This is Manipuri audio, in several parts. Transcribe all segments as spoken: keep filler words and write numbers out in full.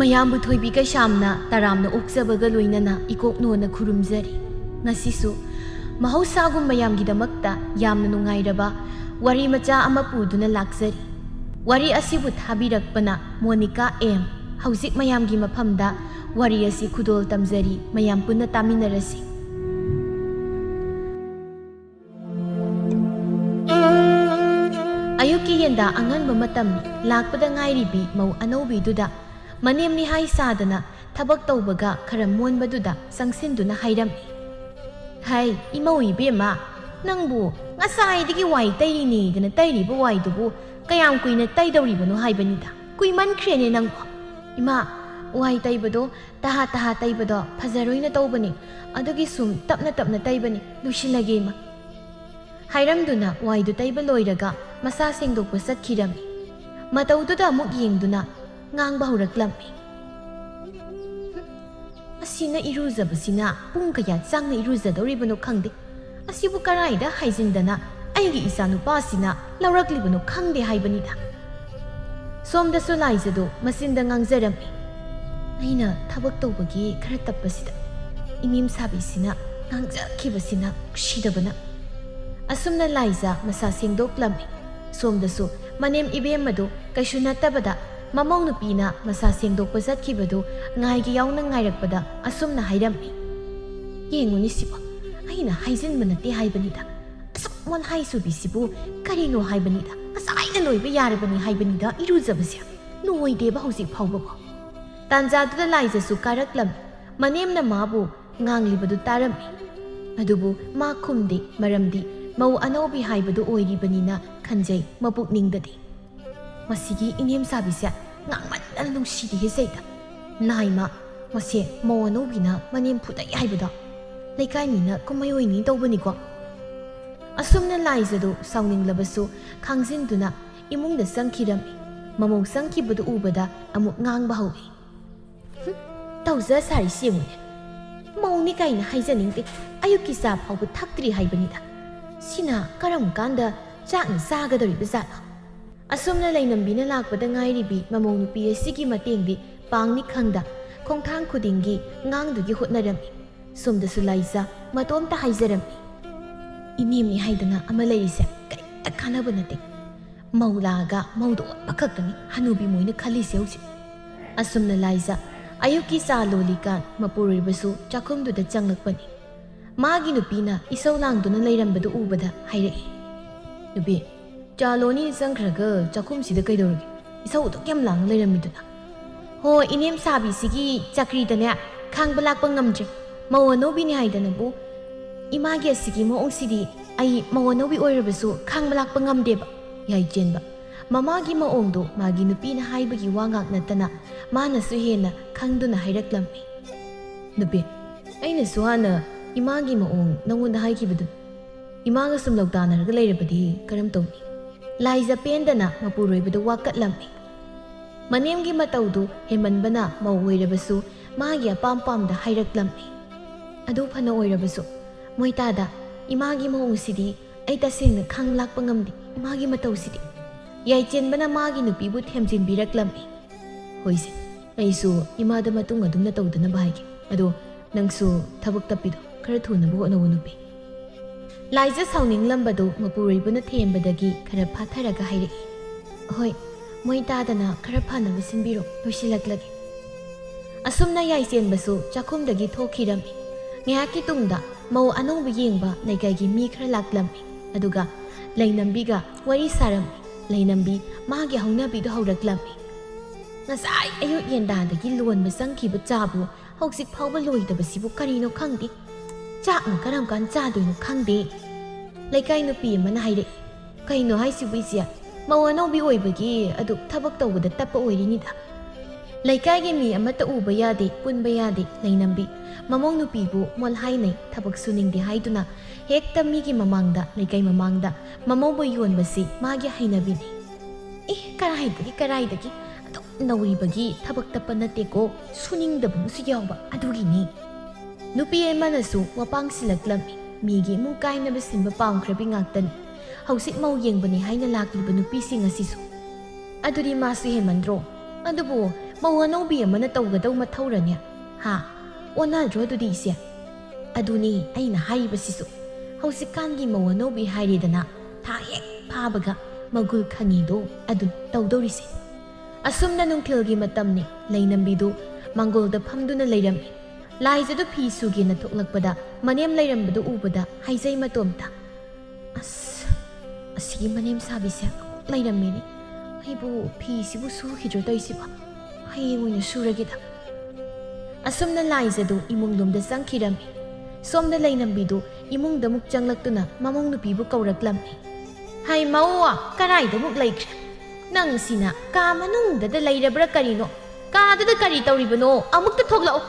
ꯃꯌꯥꯝꯕꯨ ꯊꯣꯏꯕꯤ ꯀꯩꯁꯥꯝꯅ ꯇꯔꯥꯝꯅ ꯑꯣꯛꯆꯕꯒ ꯂꯣꯏꯅꯅ ꯏꯀꯣꯛ ꯅꯣꯟꯅ ꯈꯨꯔꯨꯝꯖꯔꯤ꯫ ꯉꯁꯤꯁꯨ ꯃꯍꯧꯁꯥꯒꯨꯝ ꯃꯌꯥꯝꯒꯤꯗꯃꯛꯇ ꯌꯥꯝꯅ ꯅꯨꯡꯉꯥꯏꯔꯕ ꯋꯥꯔꯤ ꯃꯆꯥ ꯑꯃ ꯄꯨꯗꯨꯅ ꯂꯥꯛꯆꯔꯤ꯫ ꯋꯥꯔꯤ ꯑꯁꯤꯕꯨ ꯊꯥꯕꯤꯔꯛꯄꯅ ꯃꯣꯅꯤꯀꯥ ꯑꯦꯝ꯫ ꯍꯧꯖꯤꯛ ꯃꯌꯥꯝꯒꯤ ꯃꯐꯝꯗ ꯋꯥꯔꯤ ꯑꯁꯤ ꯈꯨꯗꯣꯜ ꯇꯝꯖꯔꯤ, ꯃꯌꯥꯝ ꯄꯨꯟꯅ ꯇꯥꯃꯤꯟꯅꯔꯁꯤ꯫ ꯑꯌꯨꯛꯀꯤ ꯌꯦꯟꯗꯥ ꯑꯉꯟꯕ ꯃꯇꯝꯅꯤ꯫ ꯂꯥꯛꯄꯗ ꯉꯥꯏꯔꯤꯕꯤ ꯃꯧ ꯑꯅꯧꯕꯤꯗꯨꯗ ꯃꯅꯦꯝꯅꯤ ꯍꯥꯏ ꯁꯥꯗꯅ ꯊꯕꯛ ꯇꯧꯕꯒ ꯈꯔ ꯃꯣꯟꯕꯗꯨꯗ ꯆꯪꯁꯤꯟꯗꯨꯅ ꯍꯥꯏꯔꯝꯃꯤ, "ꯍꯩ, ꯏꯃꯧ ꯏꯕꯦꯝꯃ, ꯅꯪꯕꯨ ꯉꯁꯥꯏꯗꯒꯤ ꯋꯥꯏ ꯇꯩꯔꯤꯅꯦꯗꯅ ꯇꯩꯔꯤꯕ ꯋꯥꯏꯗꯨꯕꯨ ꯀꯌꯥꯝ ꯀꯨꯏꯅ ꯇꯩꯗꯧꯔꯤꯕꯅꯣ ꯍꯥꯏꯕꯅꯤꯗ꯫ ꯀꯨꯏꯃꯟꯈ꯭ꯔꯦꯅꯦ ꯅꯪꯕꯨ꯫" "ꯏꯃꯥ, ꯋꯥꯏ ꯇꯩꯕꯗꯣ ꯇꯍꯥ ꯇꯍꯥ ꯇꯩꯕꯗꯣ ꯐꯖꯔꯣꯏꯅ ꯇꯧꯕꯅꯤ, ꯑꯗꯨꯒꯤ ꯁꯨꯝ ꯇꯞꯅ ꯇꯞꯅ ꯇꯩꯕꯅꯤ, ꯂꯣꯏꯁꯤꯜꯂꯒꯦ ꯏꯃꯥ꯫" ꯍꯥꯏꯔꯝꯗꯨꯅ ꯋꯥꯏꯗꯨ ꯇꯩꯕ ꯂꯣꯏꯔꯒ ꯃꯁꯥ ꯁꯦꯡꯗꯣꯛꯄ ꯆꯠꯈꯤꯔꯝꯃꯤ꯫ ꯃꯇꯧꯗꯨꯗ ꯑꯃꯨꯛ ꯌꯦꯡꯗꯨꯅ ꯉꯥꯡꯕ ꯍꯧꯔꯛꯂꯝꯃꯤ, "ꯍꯨꯝ, ꯑꯁꯤꯅ ꯏꯔꯨꯖꯕꯁꯤꯅ ꯄꯨꯡ ꯀꯌꯥ ꯆꯪꯅ ꯏꯔꯨꯖꯗꯧꯔꯤꯕꯅꯣ ꯈꯪꯗꯦ꯫ ꯑꯁꯤꯕꯨ ꯀꯔꯥꯏꯗ ꯍꯥꯏꯖꯤꯟꯗꯅ ꯑꯩꯒꯤ ꯏꯆꯥꯅꯨꯄꯥꯁꯤꯅ ꯂꯧꯔꯛꯂꯤꯕꯅꯣ ꯈꯪꯗꯦ ꯍꯥꯏꯕꯅꯤꯗ꯫" ꯁꯣꯝꯗꯁꯨ ꯂꯥꯏꯖꯗꯨ ꯃꯆꯤꯟꯗ ꯉꯥꯡꯖꯔꯝꯃꯤ, "ꯑꯩꯅ ꯊꯕꯛ ꯇꯧꯕꯒꯤ ꯈꯔ ꯇꯞꯄꯁꯤꯗ ꯏꯃꯦꯝ ꯁꯥꯕꯤꯁꯤꯅ ꯉꯥꯡꯖꯈꯤꯕꯁꯤꯅ ꯅꯨꯡꯁꯤꯗꯕꯅ꯫" ꯑꯁꯨꯝꯅ ꯂꯥꯏꯖ ꯃꯁꯥ ꯁꯦꯡꯗꯣꯛꯂꯝꯃꯤ꯫ ꯁꯣꯝꯗꯁꯨ ꯃꯅꯦꯝ ꯏꯕꯦꯝꯃꯗꯨ ꯀꯩꯁꯨ ꯅꯠꯇꯕꯗ ꯃꯃꯧ ꯅꯨꯄꯤꯅ ꯃꯁꯥ ꯁꯦꯡꯗꯣꯛꯄ ꯆꯠꯈꯤꯕꯗꯨ ꯉꯥꯏꯒꯦ ꯌꯥꯎꯅ ꯉꯥꯏꯔꯛꯄꯗ ꯑꯁꯨꯝꯅ ꯍꯥꯏꯔꯝꯃꯤ, "ꯌꯦꯡꯉꯨꯅꯤ ꯁꯤꯕꯣ, ꯑꯩꯅ ꯍꯥꯏꯖꯤꯟꯕ ꯅꯠꯇꯦ ꯍꯥꯏꯕꯅꯤꯗ꯫ ꯑꯁꯨꯛ ꯃꯣꯟꯍꯥꯏ ꯆꯨꯕꯤꯁꯤꯕꯨ ꯀꯔꯤꯅꯣ ꯍꯥꯏꯕꯅꯤꯗ, ꯉꯁꯥꯏꯅ ꯂꯣꯏꯕ ꯌꯥꯔꯕꯅꯤ ꯍꯥꯏꯕꯅꯤꯗ ꯏꯔꯨꯖꯕꯁꯦ, ꯂꯣꯏꯗꯦꯕ ꯍꯧꯖꯤꯛ ꯐꯥꯎꯕꯕꯨ꯫" ꯇꯥꯟꯖꯥꯗꯨꯗ ꯂꯥꯏꯖꯁꯨ ꯀꯥꯔꯛꯂꯝꯃꯤ꯫ ꯃꯅꯦꯝꯅ ꯃꯥꯕꯨ ꯉꯥꯡꯂꯤꯕꯗꯨ ꯇꯥꯔꯝꯃꯤ꯫ ꯑꯗꯨꯕꯨ ꯃꯥ ꯈꯨꯝꯗꯦ, ꯃꯔꯝꯗꯤ ꯃꯧ ꯑꯅꯧꯕꯤ ꯍꯥꯏꯕꯗꯨ ꯑꯣꯏꯔꯤꯕꯅꯤꯅ ꯈꯟꯖꯩ ꯃꯄꯨꯛꯅꯤꯡꯗꯗꯤ꯫ "ꯃꯁꯤꯒꯤ ꯏꯅꯦꯝ ꯆꯥꯕꯤꯁꯦ ꯉꯥꯡꯃꯟꯗꯅ ꯅꯨꯡꯁꯤꯗꯦꯍꯦ ꯁꯩꯗ꯫ ꯂꯥꯏꯃ, ꯃꯁꯦ ꯃꯧ ꯑꯅꯧꯕꯤꯅ ꯃꯅꯦꯝ ꯐꯨꯗꯩ ꯍꯥꯏꯕꯗꯣ꯫ ꯂꯩꯀꯥꯏ ꯃꯤꯅ ꯀꯨꯝꯍꯩ ꯑꯣꯏꯅꯤ ꯇꯧꯕꯅꯤꯀꯣ꯫" ꯑꯁꯨꯝꯅ ꯂꯥꯏꯖꯗꯨ ꯁꯥꯎꯅꯤꯡꯂꯕꯁꯨ ꯈꯥꯡꯖꯤꯟꯗꯨꯅ ꯏꯃꯨꯡꯗ ꯆꯪꯈꯤꯔꯝꯃꯤ꯫ ꯃꯃꯧ ꯆꯪꯈꯤꯕꯗꯨ ꯎꯕꯗ ꯑꯃꯨꯛ ꯉꯥꯡꯕ ꯍꯧꯏ꯫ "ꯍꯨꯝ, ꯇꯧꯖ ꯁꯥꯔꯤꯁꯤ ꯌꯦꯡꯉꯨꯅꯦ꯫ ꯃꯧꯅꯤ ꯀꯥꯏꯅ ꯍꯥꯏꯖꯅꯤꯡꯗꯦ꯫ ꯑꯌꯨꯛꯀꯤ ꯆꯥ ꯐꯥꯎꯕ ꯊꯛꯇ꯭ꯔꯤ ꯍꯥꯏꯕꯅꯤꯗ꯫ ꯁꯤꯅ ꯀꯔꯝ ꯀꯥꯟꯗ ꯆꯥꯛꯅ ꯆꯥꯒꯗꯧꯔꯤꯕ ꯖꯥꯠꯅꯣ? ꯑꯁꯨꯝꯅ ꯂꯩꯅꯝꯕꯤꯅ ꯂꯥꯛꯄꯗ ꯉꯥꯏꯔꯤꯕꯤ ꯃꯃꯧ ꯅꯨꯄꯤ ꯑꯁꯤꯒꯤ ꯃꯇꯦꯡꯗꯤ ꯄꯥꯡꯅꯤ ꯈꯪꯗ ꯈꯣꯡꯊꯥꯡ ꯈꯨꯗꯤꯡꯒꯤ ꯉꯥꯡꯗꯨꯒꯤ ꯍꯣꯠꯅꯔꯝꯃꯤ꯫ ꯁꯣꯝꯗꯁꯨ ꯂꯥꯏꯖ ꯃꯇꯣꯝꯇ ꯍꯥꯏꯖꯔꯝꯃꯤ꯫ "ꯏꯅꯦꯝꯅꯤ ꯍꯥꯏꯗꯅ ꯑꯃ ꯂꯩꯔꯤꯁꯦ ꯀꯔꯤꯝꯇ ꯀꯥꯟꯅꯕ ꯅꯠꯇꯦ꯫ ꯃꯧ ꯂꯥꯛꯑꯒ ꯃꯧꯗ ꯑꯣꯠꯄ ꯈꯛꯇꯅꯤ ꯍꯅꯨꯕꯤ ꯃꯣꯏꯅ ꯈꯜꯂꯤꯁꯦ ꯍꯧꯖꯤꯛ"꯫ ꯑꯁꯨꯝꯅ ꯂꯥꯏꯖ ꯑꯌꯨꯛꯀꯤ ꯆꯥ ꯂꯣꯜꯂꯤꯀꯥꯟ ꯃꯄꯨꯔꯣꯏꯕꯁꯨ ꯆꯥꯛꯈꯨꯝꯗꯨꯗ ꯆꯪꯂꯛꯄꯅꯤ꯫ ꯃꯥꯒꯤ ꯅꯨꯄꯤꯅ ꯏꯁꯧ ꯂꯥꯡꯗꯨꯅ ꯂꯩꯔꯝꯕꯗꯨ ꯎꯕꯗ ꯍꯥꯏꯔꯛꯏ, "ꯅꯨꯄꯤ, ꯆꯥ ꯂꯣꯟꯅꯤ ꯆꯪꯈ꯭ꯔꯒ ꯆꯥꯛꯈꯨꯝꯁꯤꯗ ꯀꯩꯗꯧꯔꯒꯦ? ꯏꯁꯧ ꯑꯗꯨꯛ ꯌꯥꯝ ꯂꯥꯡꯅ ꯂꯩꯔꯝꯃꯤꯗꯨꯅ?" "ꯍꯣ, ꯏꯅꯦꯝ ꯁꯥꯕꯤꯁꯤꯒꯤ ꯆꯀ꯭ꯔꯤꯗꯅꯦ ꯈꯥꯡꯕ ꯂꯥꯛꯄ ꯉꯝꯗ꯭ꯔꯦ꯫ ꯃꯧ ꯑꯅꯧꯕꯤꯅꯤ ꯍꯥꯏꯗꯅꯕꯨ꯫ ꯏꯃꯥꯒꯤ ꯑꯁꯤꯒꯤ ꯃꯑꯣꯡꯁꯤꯗꯤ ꯑꯩ ꯃꯧ ꯑꯅꯧꯕꯤ ꯑꯣꯏꯔꯕꯁꯨ ꯈꯥꯡꯕ ꯂꯥꯛꯄ ꯉꯝꯗꯦꯕ"꯫ ꯌꯥꯏꯆꯦꯟꯕ ꯃꯃꯥꯒꯤ ꯃꯑꯣꯡꯗꯣ ꯃꯥꯒꯤ ꯅꯨꯄꯤꯅ ꯍꯥꯏꯕꯒꯤ ꯋꯥ ꯉꯥꯛ ꯅꯠꯇꯅ ꯃꯥꯅꯁꯨ ꯍꯦꯟꯅ ꯈꯪꯗꯨꯅ ꯍꯥꯏꯔꯛꯂꯝꯃꯤ꯫ "ꯅꯨꯄꯤ, ꯑꯩꯅꯁꯨ ꯍꯥꯟꯅ ꯏꯃꯥꯒꯤ ꯃꯑꯣꯡ ꯅꯪꯉꯣꯟꯗ ꯍꯥꯏꯈꯤꯕꯗꯨ, ꯏꯃꯥꯒ ꯁꯨꯝ ꯂꯧꯇꯥꯟꯅꯔꯒ ꯂꯩꯔꯕꯗꯤ ꯀꯔꯝ ꯇꯧꯅꯤ?" ꯂꯥꯏꯖ ꯄꯦꯟꯗꯅ ꯃꯄꯨꯔꯣꯏꯕꯗ ꯋꯥꯀꯠꯂꯝꯃꯤ꯫ ꯃꯅꯦꯝꯒꯤ ꯃꯇꯧꯗꯨ ꯍꯦꯟꯃꯟꯕꯅ ꯃꯧ ꯑꯣꯏꯔꯕꯁꯨ ꯃꯥꯒꯤ ꯑꯄꯥꯝ ꯄꯥꯝꯗ ꯍꯥꯏꯔꯛꯂꯝꯃꯤ꯫ "ꯑꯗꯨ ꯐꯅ ꯑꯣꯏꯔꯕꯁꯨ, ꯃꯣꯏꯇꯥꯗ, ꯏꯃꯥꯒꯤ ꯃꯑꯣꯡꯁꯤꯗꯤ ꯑꯩ ꯇꯁꯦꯡꯅ ꯈꯥꯡ ꯂꯥꯛꯄ ꯉꯝꯗꯦ, ꯏꯃꯥꯒꯤ ꯃꯇꯧꯁꯤꯗꯤ"꯫ ꯌꯥꯏꯆꯦꯟꯕꯅ ꯃꯥꯒꯤ ꯅꯨꯄꯤꯕꯨ ꯊꯦꯝꯖꯤꯟꯕꯤꯔꯛꯂꯝꯃꯤ꯫ "ꯍꯣꯏꯁꯦ, ꯑꯩꯁꯨ ꯏꯃꯥꯗ ꯃꯇꯨꯡ ꯑꯗꯨꯝꯅ ꯇꯧꯗꯅꯕ ꯍꯥꯏꯒꯦ꯫ ꯑꯗꯣ ꯅꯪꯁꯨ ꯊꯕꯛ ꯇꯞꯄꯤꯗꯣ ꯈꯔ ꯊꯨꯅꯕ ꯍꯣꯠꯅꯧ, ꯅꯨꯄꯤ"꯫ ꯂꯥꯏꯖ ꯁꯥꯎꯅꯤꯡꯂꯝꯕꯗꯨ ꯃꯄꯨꯔꯣꯏꯕꯅ ꯊꯦꯝꯕꯗꯒꯤ ꯈꯔ ꯐꯥꯊꯔꯒ ꯍꯥꯏꯔꯛꯏ, "ꯍꯣꯏ, ꯃꯣꯏ ꯇꯥꯗꯅ ꯈꯔ ꯐꯅꯕ ꯁꯤꯟꯕꯤꯔꯣ, ꯂꯣꯏꯁꯤꯜꯂꯛꯂꯒꯦ"꯫ ꯑꯁꯨꯝꯅ ꯌꯥꯏꯆꯦꯟꯕꯁꯨ ꯆꯥꯛꯈꯨꯝꯗꯒꯤ ꯊꯣꯛꯈꯤꯔꯝꯃꯤ꯫ ꯉꯥꯏꯍꯥꯛꯀꯤ ꯇꯨꯡꯗ ꯃꯧ ꯑꯅꯧꯕ ꯌꯦꯡꯕ ꯂꯩꯀꯥꯏꯒꯤ ꯃꯤ ꯈꯔ ꯂꯥꯛꯂꯝꯃꯤ꯫ ꯑꯗꯨꯒ ꯂꯩꯅꯝꯕꯤꯒ ꯋꯥꯔꯤ ꯁꯥꯔꯝꯃꯤ꯫ ꯂꯩꯅꯝꯕꯤ ꯃꯥꯒꯤ ꯍꯧꯅꯕꯤꯗꯨ ꯍꯧꯔꯛꯂꯝꯃꯤ꯫ "ꯉꯁꯥꯏ ꯑꯌꯨꯛ ꯌꯦꯟꯗꯥꯗꯒꯤ ꯂꯣꯟꯕ ꯆꯪꯈꯤꯕ ꯆꯥꯕꯨ ꯍꯧꯖꯤꯛ ꯐꯥꯎꯕ ꯂꯣꯏꯗꯕꯁꯤꯕꯨ ꯀꯔꯤꯅꯣ ꯈꯪꯗꯦ꯫ ꯆꯥꯛꯅ ꯀꯔꯝ ꯀꯥꯟ ꯆꯥꯗꯣꯏꯅꯣ ꯈꯪꯗꯦ"꯫ ꯂꯩꯀꯥꯏ ꯅꯨꯄꯤ ꯑꯃꯅ ꯍꯥꯏꯔꯛꯏ, "ꯀꯩꯅꯣ ꯍꯥꯏꯁꯤꯕꯨ ꯏꯆꯦ? ꯃꯧ ꯑꯅꯧꯕꯤ ꯑꯣꯏꯕꯒꯤ ꯑꯗꯨꯛ ꯊꯕꯛ ꯇꯧꯕꯗ ꯇꯞꯄ ꯑꯣꯏꯔꯤꯅꯤꯗ"꯫ ꯂꯩꯀꯥꯏꯒꯤ ꯃꯤ ꯑꯃꯠꯇ ꯎꯕ ꯌꯥꯗꯦ, ꯄꯨꯟꯕ ꯌꯥꯗꯦ꯫ ꯂꯩꯅꯝꯕꯤ ꯃꯃꯧ ꯅꯨꯄꯤꯕꯨ ꯃꯣꯜꯍꯥꯏꯅꯩ, ꯊꯕꯛ ꯁꯨꯅꯤꯡꯗꯦ ꯍꯥꯏꯗꯨꯅ ꯍꯦꯛꯇ ꯃꯤꯒꯤ ꯃꯃꯥꯡꯗ, ꯂꯩꯀꯥꯏ ꯃꯃꯥꯡꯗ ꯃꯃꯧꯕ ꯌꯣꯟꯕꯁꯤ ꯃꯥꯒꯤ ꯍꯩꯅꯕꯤꯅꯤ꯫ "ꯑꯦ, ꯀꯔꯥꯏꯗꯒꯤ, ꯀꯔꯥꯏꯗꯒꯤ? ꯑꯗꯨꯛ ꯅꯧꯔꯤꯕꯒꯤ ꯊꯕꯛ ꯇꯞꯄ ꯅꯠꯇꯦꯀꯣ, ꯁꯨꯅꯤꯡꯗꯕ ꯑꯃꯁꯨ ꯌꯥꯎꯕ ꯑꯗꯨꯒꯤꯅꯤ"꯫ ꯅꯨꯄꯤ ꯑꯃꯅꯁꯨ ꯋꯥꯄꯥꯡ ꯁꯤꯜꯂꯛꯂꯝꯃꯤ꯫ ꯃꯤꯒꯤ ꯏꯃꯨꯡ ꯀꯥꯏꯅꯕ ꯁꯤꯟꯕ ꯄꯥꯝꯈ꯭ꯔꯕꯤ ꯉꯥꯛꯇꯅꯤ꯫ ꯍꯧꯖꯤꯛ ꯃꯧ ꯌꯦꯡꯕꯅꯤ ꯍꯥꯏꯅ ꯂꯥꯛꯂꯤꯕ ꯅꯨꯄꯤꯁꯤꯡ ꯑꯁꯤꯁꯨ꯫ ꯑꯗꯨꯗꯤ ꯃꯥꯁꯨ ꯍꯦꯟꯃꯟꯗ꯭ꯔꯣ? ꯑꯗꯨꯕꯨ ꯃꯧ ꯑꯅꯧꯕꯤ ꯑꯃꯅ ꯇꯧꯒꯗꯧ ꯃꯊꯧꯔꯅꯦ? ꯍꯥ? ꯑꯣꯟꯅꯗ꯭ꯔꯣ ꯑꯗꯨꯗꯤ ꯏꯆꯦ? ꯑꯗꯨꯅꯤ ꯑꯩꯅ ꯍꯥꯏꯔꯤꯕꯁꯤꯁꯨ꯫ ꯍꯧꯖꯤꯛꯀꯥꯟꯒꯤ ꯃꯧ ꯑꯅꯧꯕꯤ ꯍꯥꯏꯔꯦꯗꯅ, ꯊꯥ ꯍꯦꯛ ꯐꯥꯕꯒ ꯃꯒꯨꯜ ꯈꯪꯉꯤꯗꯣ ꯑꯗꯨ ꯇꯧꯗꯧꯔꯤꯁꯦ꯫ ꯑꯁꯨꯝꯅ ꯅꯨꯡꯊꯤꯜꯒꯤ ꯃꯇꯝꯅꯤ꯫ ꯂꯩꯅꯝꯕꯤꯗꯨ ꯃꯥꯡꯒꯣꯜꯗ ꯐꯝꯗꯨꯅ ꯂꯩꯔꯝꯃꯤ꯫ ꯂꯥꯏꯖꯗꯨ ꯐꯤ ꯁꯨꯒꯦꯅ ꯊꯣꯛꯂꯛꯄꯗ ꯃꯅꯦꯝ ꯂꯩꯔꯝꯕꯗꯨ ꯎꯕꯗ ꯍꯥꯏꯖꯩ ꯃꯇꯣꯝꯇ, "ꯑꯁ, ꯑꯁꯤꯒꯤ ꯃꯅꯦꯝ ꯁꯥꯕꯤꯁꯦ ꯑꯃꯨꯛ ꯂꯩꯔꯝꯃꯦꯅꯦ꯫ ꯑꯩꯕꯨ ꯐꯤꯁꯤꯕꯨ ꯁꯨꯈꯤꯗ꯭ꯔꯣ ꯇꯧꯔꯤꯁꯤꯕꯣ? ꯍꯌꯦꯡ ꯑꯣꯏꯅ ꯁꯨꯔꯒꯦꯗ"꯫ ꯑꯁꯨꯝꯅ ꯂꯥꯏꯖꯗꯨ ꯏꯃꯨꯡꯂꯣꯝꯗ ꯆꯪꯈꯤꯔꯝꯃꯤ꯫ ꯁꯣꯝꯗ ꯂꯩꯅꯝꯕꯤꯗꯨ ꯏꯃꯨꯡꯗ ꯑꯃꯨꯛ ꯆꯪꯂꯛꯇꯨꯅ ꯃꯃꯧ ꯅꯨꯄꯤꯕꯨ ꯀꯧꯔꯛꯂꯝꯃꯤ꯫ "ꯍꯩ ꯃꯧ, ꯀꯔꯥꯏꯗ ꯑꯃꯨꯛ ꯂꯩꯈ꯭ꯔꯦ? ꯅꯪꯁꯤꯅ ꯀꯥ ꯃꯅꯨꯡꯗꯗ ꯂꯩꯔꯕ꯭ꯔꯥ ꯀꯔꯤꯅꯣ? ꯀꯥꯗꯨꯗ ꯀꯔꯤ ꯇꯧꯔꯤꯕꯅꯣ? ꯑꯃꯨꯛꯇ ꯊꯣꯛꯂꯛꯎ!"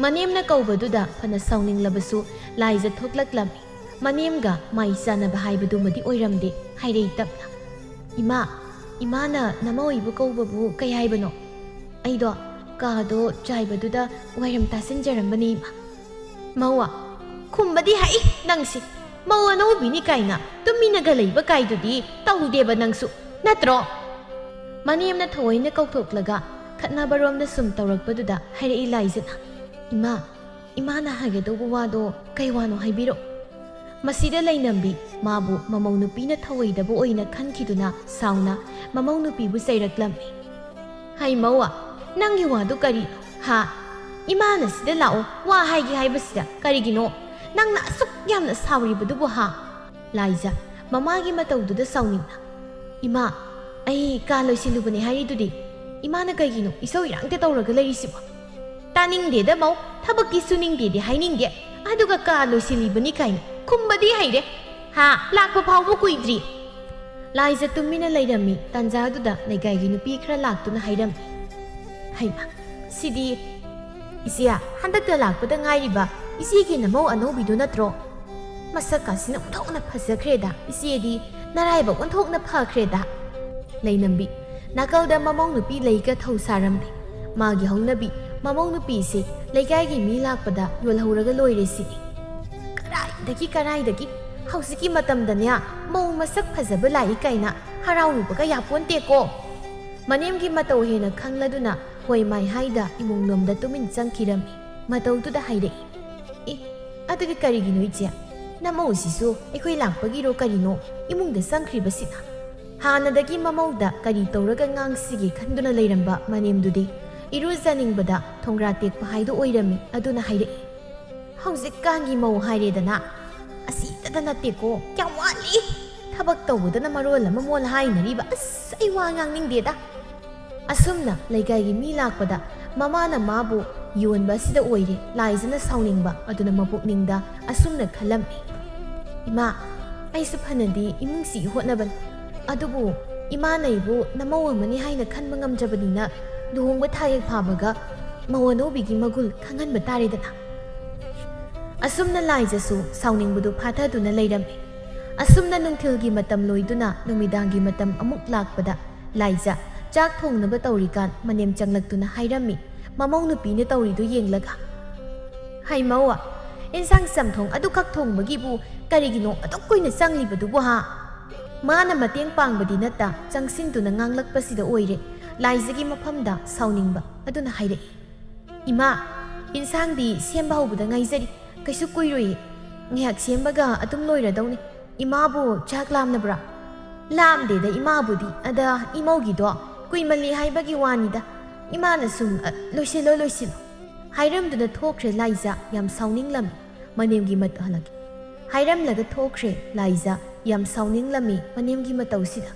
ꯃꯅꯦꯝꯅ ꯀꯧꯕꯗꯨꯗ ꯐꯅ ꯁꯥꯎꯅꯤꯡꯂꯕꯁꯨ ꯂꯥꯏꯖ ꯊꯣꯛꯂꯛꯂꯝꯃꯤ꯫ ꯃꯅꯦꯝꯒ ꯃꯥꯏ ꯆꯥꯟꯅꯕ ꯍꯥꯏꯕꯗꯨꯃꯗꯤ ꯑꯣꯏꯔꯝꯗꯦ꯫ ꯍꯥꯏꯔꯛꯏ ꯇꯞꯅ, "ꯏꯃꯥ, ꯏꯃꯥꯅ ꯅꯃꯧ ꯑꯩꯕꯨ ꯀꯧꯕꯕꯨ ꯀꯩ ꯍꯥꯏꯕꯅꯣ? ꯑꯩꯗꯣ ꯀꯥꯗꯣ ꯆꯥꯏꯕꯗꯨꯗ ꯋꯥꯏꯔꯝ ꯇꯥꯁꯤꯟꯖꯔꯝꯕꯅꯤ, ꯏꯃꯥ"꯫ ꯃꯧ, ꯈꯨꯝꯕꯗꯤ ꯍꯩ ꯅꯪꯁꯤ꯫ ꯃꯧ ꯑꯅꯧꯕꯤꯅꯤ ꯀꯥꯏꯅ ꯇꯨꯃꯤꯟꯅꯒ ꯂꯩꯕ ꯀꯥꯏꯗꯨꯗꯤ ꯇꯧꯗꯦꯕ ꯅꯪꯁꯨ, ꯅꯠꯇ꯭ꯔꯣ? ꯃꯅꯦꯝꯅ ꯊꯑꯣꯏꯅ ꯀꯧꯊꯣꯛꯂꯒ ꯈꯠꯅꯕꯔꯣꯝꯗ ꯁꯨꯝ ꯇꯧꯔꯛꯄꯗꯨꯗ ꯍꯥꯏꯔꯛꯏ ꯂꯥꯏꯖꯅ, "ꯏꯃꯥ, ꯏꯃꯥꯅ ꯍꯥꯏꯒꯗꯧꯕ ꯋꯥꯗꯣ ꯀꯩ ꯋꯥꯅꯣ ꯍꯥꯏꯕꯤꯔꯛꯑꯣ"꯫ ꯃꯁꯤꯗ ꯂꯩꯅꯝꯕꯤ ꯃꯥꯕꯨ ꯃꯃꯧ ꯅꯨꯄꯤꯅ ꯊꯧꯑꯣꯏꯗꯕ ꯑꯣꯏꯅ ꯈꯟꯈꯤꯗꯨꯅ ꯁꯥꯎꯅ ꯃꯃꯧ ꯅꯨꯄꯤꯕꯨ ꯆꯩꯔꯛꯂꯝꯃꯤ꯫ "ꯍꯩ ꯃꯧ, ꯅꯪꯒꯤ ꯋꯥꯗꯨ ꯀꯔꯤꯅꯣ ꯍꯥ? ꯏꯃꯥꯅ ꯁꯤꯗ ꯂꯥꯛꯑꯣ, ꯋꯥ ꯍꯥꯏꯒꯦ ꯍꯥꯏꯕꯁꯤꯗ ꯀꯔꯤꯒꯤꯅꯣ ꯅꯪꯅ ꯑꯁꯨꯛ ꯌꯥꯝꯅ ꯁꯥꯎꯔꯤꯕꯗꯨꯕꯨ ꯍꯥ?" ꯂꯥꯏꯖ ꯃꯃꯥꯒꯤ ꯃꯇꯧꯗꯨꯗ ꯁꯥꯎꯅꯤꯡꯅ, "ꯏꯃꯥ, ꯑꯩ ꯀꯥ ꯂꯣꯏꯁꯤꯜꯂꯨꯕꯅꯦ ꯍꯥꯏꯔꯤꯗꯨꯗꯤ꯫ ꯏꯃꯥꯅ ꯀꯩꯒꯤꯅꯣ ꯏꯁꯧ ꯏꯔꯥꯡꯇ ꯇꯧꯔꯒ ꯂꯩꯔꯤꯁꯤꯕꯣ? ꯇꯥꯅꯤꯡꯗꯦꯗ ꯃꯧ, ꯊꯕꯛꯀꯤ ꯁꯨꯅꯤꯡꯗꯦꯗꯤ ꯍꯥꯏꯅꯤꯡꯗꯦ, ꯑꯗꯨꯒ ꯀꯥ ꯂꯣꯏꯁꯤꯜꯂꯤꯕꯅꯤ ꯀꯥꯏꯅ ꯈꯨꯝꯕꯗꯤ ꯍꯩꯔꯦ꯫ ꯍꯥ, ꯂꯥꯛꯄ ꯐꯥꯎꯕ ꯀꯨꯏꯗ꯭ꯔꯤ"꯫ ꯂꯥꯏꯖ ꯇꯨꯃꯤꯟꯅ ꯂꯩꯔꯝꯃꯤ꯫ ꯇꯥꯟꯖꯥꯗꯨꯗ ꯂꯩꯀꯥꯏꯒꯤ ꯅꯨꯄꯤ ꯈꯔ ꯂꯥꯛꯇꯨꯅ ꯍꯥꯏꯔꯝꯃꯤ, "ꯍꯩꯃ, ꯁꯤꯗꯤ ꯏꯆꯦ, ꯍꯟꯗꯛꯇ ꯂꯥꯛꯄꯗ ꯉꯥꯏꯔꯤꯕ ꯏꯆꯦꯒꯤ ꯅꯃꯧ ꯑꯅꯧꯕꯤꯗꯨ ꯅꯠꯇ꯭ꯔꯣ? ꯃꯁꯛ ꯀꯥꯁꯤꯅ ꯑꯣꯟꯊꯣꯛꯅ ꯐꯖꯈ꯭ꯔꯦꯗ, ꯏꯆꯦꯗꯤ ꯅꯔꯥꯏꯕꯛ ꯑꯣꯟꯊꯣꯛꯅ ꯐꯈ꯭ꯔꯦꯗ"꯫ ꯂꯩꯅꯝꯕꯤ ꯅꯥꯀꯜꯗ ꯃꯃꯧ ꯅꯨꯄꯤ ꯂꯩꯒ ꯊꯧ ꯁꯥꯔꯝꯃꯤ꯫ ꯃꯥꯒꯤ ꯍꯧꯅꯕꯤ ꯃꯃꯧ ꯅꯨꯄꯤꯁꯦ ꯂꯩꯀꯥꯏꯒꯤ ꯃꯤ ꯂꯥꯛꯄꯗ ꯌꯣꯜꯍꯧꯔꯒ ꯂꯣꯏꯔꯦ ꯁꯤꯅꯤ꯫ ꯀꯔꯥꯏꯗꯒꯤ ꯀꯔꯥꯏꯗꯒꯤ ꯍꯧꯖꯤꯛꯀꯤ ꯃꯇꯝꯗꯅꯦ ꯃꯧ ꯃꯁꯛ ꯐꯖꯕ ꯂꯥꯛꯏ ꯀꯥꯏꯅ ꯍꯔꯥꯎꯔꯨꯕꯒ ꯌꯥꯄꯣꯟꯇꯦꯀꯣ꯫ ꯃꯅꯦꯝꯒꯤ ꯃꯇꯧ ꯍꯦꯟꯅ ꯈꯪꯂꯗꯨꯅ ꯍꯣꯏ ꯃꯥꯏ ꯍꯥꯏꯗ ꯏꯃꯨꯡꯂꯣꯝꯗ ꯇꯨꯃꯤꯟ ꯆꯪꯈꯤꯔꯝꯃꯤ꯫ ꯃꯇꯧꯗꯨꯗ ꯍꯥꯏꯔꯛꯏ, "ꯑꯦ, ꯑꯗꯨꯗꯤ ꯀꯔꯤꯒꯤꯅꯣ ꯏꯆꯦ? ꯅꯃꯧꯁꯤꯁꯨ ꯑꯩꯈꯣꯏ ꯂꯥꯛꯄꯒꯤꯔꯣ ꯀꯔꯤꯅꯣ ꯏꯃꯨꯡꯗ ꯆꯪꯈ꯭ꯔꯤꯕꯁꯤꯅ?" ꯍꯥꯟꯅꯗꯒꯤ ꯃꯃꯧꯗ ꯀꯔꯤ ꯇꯧꯔꯒ ꯉꯥꯡꯁꯤꯒꯦ ꯈꯟꯗꯨꯅ ꯂꯩꯔꯝꯕ ꯃꯅꯦꯝꯗꯨꯗꯤ ꯏꯔꯨꯖꯅꯤꯡꯕꯗ ꯊꯣꯡꯒ꯭ꯔꯥ ꯇꯦꯛꯄ ꯍꯥꯏꯗꯣ ꯑꯣꯏꯔꯝꯃꯤ꯫ ꯑꯗꯨꯅ ꯍꯥꯏꯔꯛꯏ, "ꯍꯧꯖꯤꯛꯀꯥꯟꯒꯤ ꯃꯧ ꯍꯥꯏꯔꯦꯗꯅ, ꯑꯁꯤꯇꯗ ꯅꯠꯇꯦꯀꯣ, ꯀꯌꯥꯝ ꯋꯥꯠꯂꯤ꯫ ꯊꯕꯛ ꯇꯧꯕꯗꯅ ꯃꯔꯣꯜ ꯑꯃ ꯃꯣꯜ ꯍꯥꯏꯅꯔꯤꯕ꯫ ꯑꯁ, ꯑꯩ ꯋꯥ ꯉꯥꯡꯅꯤꯡꯗꯦꯗ"꯫ ꯑꯁꯨꯝꯅ ꯂꯩꯀꯥꯏꯒꯤ ꯃꯤ ꯂꯥꯛꯄꯗ ꯃꯃꯥꯅ ꯃꯥꯕꯨ ꯌꯣꯟꯕ ꯑꯁꯤꯗ ꯑꯣꯏꯔꯦ ꯂꯥꯏꯖꯅ ꯁꯥꯎꯅꯤꯡꯕ꯫ ꯑꯗꯨꯅ ꯃꯄꯨꯛꯅꯤꯡꯗ ꯑꯁꯨꯝꯅ ꯈꯜꯂꯝꯃꯤ, "ꯏꯃꯥ, ꯑꯩꯁꯨ ꯐꯅꯗꯤ ꯏꯃꯨꯡꯁꯤ ꯍꯣꯠꯅꯕꯅꯤ, ꯑꯗꯨꯕꯨ ꯏꯃꯥꯅ ꯑꯩꯕꯨ ꯅꯃꯧ ꯑꯃꯅꯤ ꯍꯥꯏꯅ ꯈꯟꯕ ꯉꯝꯗ꯭ꯔꯕꯅꯤꯅ ꯂꯨꯍꯣꯡꯕ ꯊꯥ ꯍꯦꯛ ꯐꯥꯕꯒ ꯃꯧ ꯑꯅꯧꯕꯤꯒꯤ ꯃꯒꯨꯜ ꯈꯪꯍꯟꯕ ꯇꯥꯔꯦꯗꯅ"꯫ ꯑꯁꯨꯝꯅ ꯂꯥꯏꯖꯁꯨ ꯁꯥꯎꯅꯤꯡꯕꯗꯨ ꯐꯥꯊꯗꯨꯅ ꯂꯩꯔꯝꯃꯤ꯫ ꯑꯁꯨꯝꯅ ꯅꯨꯡꯊꯤꯜꯒꯤ ꯃꯇꯝ ꯂꯣꯏꯗꯨꯅ ꯅꯨꯃꯤꯗꯥꯡꯒꯤ ꯃꯇꯝ ꯑꯃꯨꯛ ꯂꯥꯛꯄꯗ ꯂꯥꯏꯖ ꯆꯥꯛ ꯊꯣꯡꯅꯕ ꯇꯧꯔꯤꯀꯥꯟ ꯃꯅꯦꯝ ꯆꯪꯂꯛꯇꯨꯅ ꯍꯥꯏꯔꯝꯃꯤ, ꯃꯃꯧ ꯅꯨꯄꯤꯅ ꯇꯧꯔꯤꯗꯨ ꯌꯦꯡꯂꯒ, "ꯍꯩ ꯃꯧ, ꯏꯟꯁꯥꯡ ꯆꯝꯊꯣꯡ ꯑꯗꯨꯈꯛ ꯊꯣꯡꯕꯒꯤꯕꯨ ꯀꯔꯤꯒꯤꯅꯣ ꯑꯗꯨꯛ ꯀꯨꯏꯅ ꯆꯪꯂꯤꯕꯗꯨꯕꯨ ꯍꯥ?" ꯃꯥꯅ ꯃꯇꯦꯡ ꯄꯥꯡꯕꯗꯤ ꯅꯠꯇ ꯆꯪꯁꯤꯟꯗꯨꯅ ꯉꯥꯡꯂꯛꯄꯁꯤꯗ ꯑꯣꯏꯔꯦ ꯂꯥꯏꯖꯒꯤ ꯃꯐꯝꯗ ꯁꯥꯎꯅꯤꯡꯕ꯫ ꯑꯗꯨꯅ ꯍꯥꯏꯔꯛꯏ, "ꯏꯃꯥ, ꯏꯟꯁꯥꯡꯗꯤ ꯁꯦꯝꯕ ꯍꯧꯕꯗ ꯉꯥꯏꯖꯔꯤ, ꯀꯩꯁꯨ ꯀꯨꯏꯔꯣꯏꯌꯦ꯫ ꯉꯥꯏꯍꯥꯛ ꯁꯦꯝꯕꯒ ꯑꯗꯨꯝ ꯂꯣꯏꯔꯗꯧꯅꯤ꯫ ꯏꯃꯥꯕꯨ ꯆꯥꯛ ꯂꯥꯝꯅꯕ꯭ꯔꯥ?" "ꯂꯥꯝꯗꯦꯗ ꯏꯃꯥꯕꯨꯗꯤ, ꯑꯗ ꯏꯃꯧꯒꯤꯗꯣ ꯀꯨꯏꯃꯜꯂꯤ ꯍꯥꯏꯕꯒꯤ ꯋꯥꯅꯤꯗ꯫ ꯏꯃꯥꯅ ꯁꯨꯝ, ꯑ, ꯂꯣꯏꯁꯤꯜꯂꯣ, ꯂꯣꯏꯁꯤꯜꯂꯣ" ꯍꯥꯏꯔꯝꯗꯨꯅ ꯊꯣꯛꯈ꯭ꯔꯦ ꯂꯥꯏꯖ꯫ ꯌꯥꯝ ꯁꯥꯎꯅꯤꯡꯂꯝꯃꯤ꯫ ꯃꯅꯦꯝꯒꯤ ꯃꯇꯧ ꯍꯜꯂꯛꯀꯦ꯫ ꯍꯥꯏꯔꯝꯂꯒ ꯊꯣꯛꯈ꯭ꯔꯦ ꯂꯥꯏꯖ꯫ ꯌꯥꯝ ꯁꯥꯎꯅꯤꯡꯂꯝꯃꯤ ꯃꯅꯦꯝꯒꯤ ꯃꯇꯧꯁꯤꯗ꯫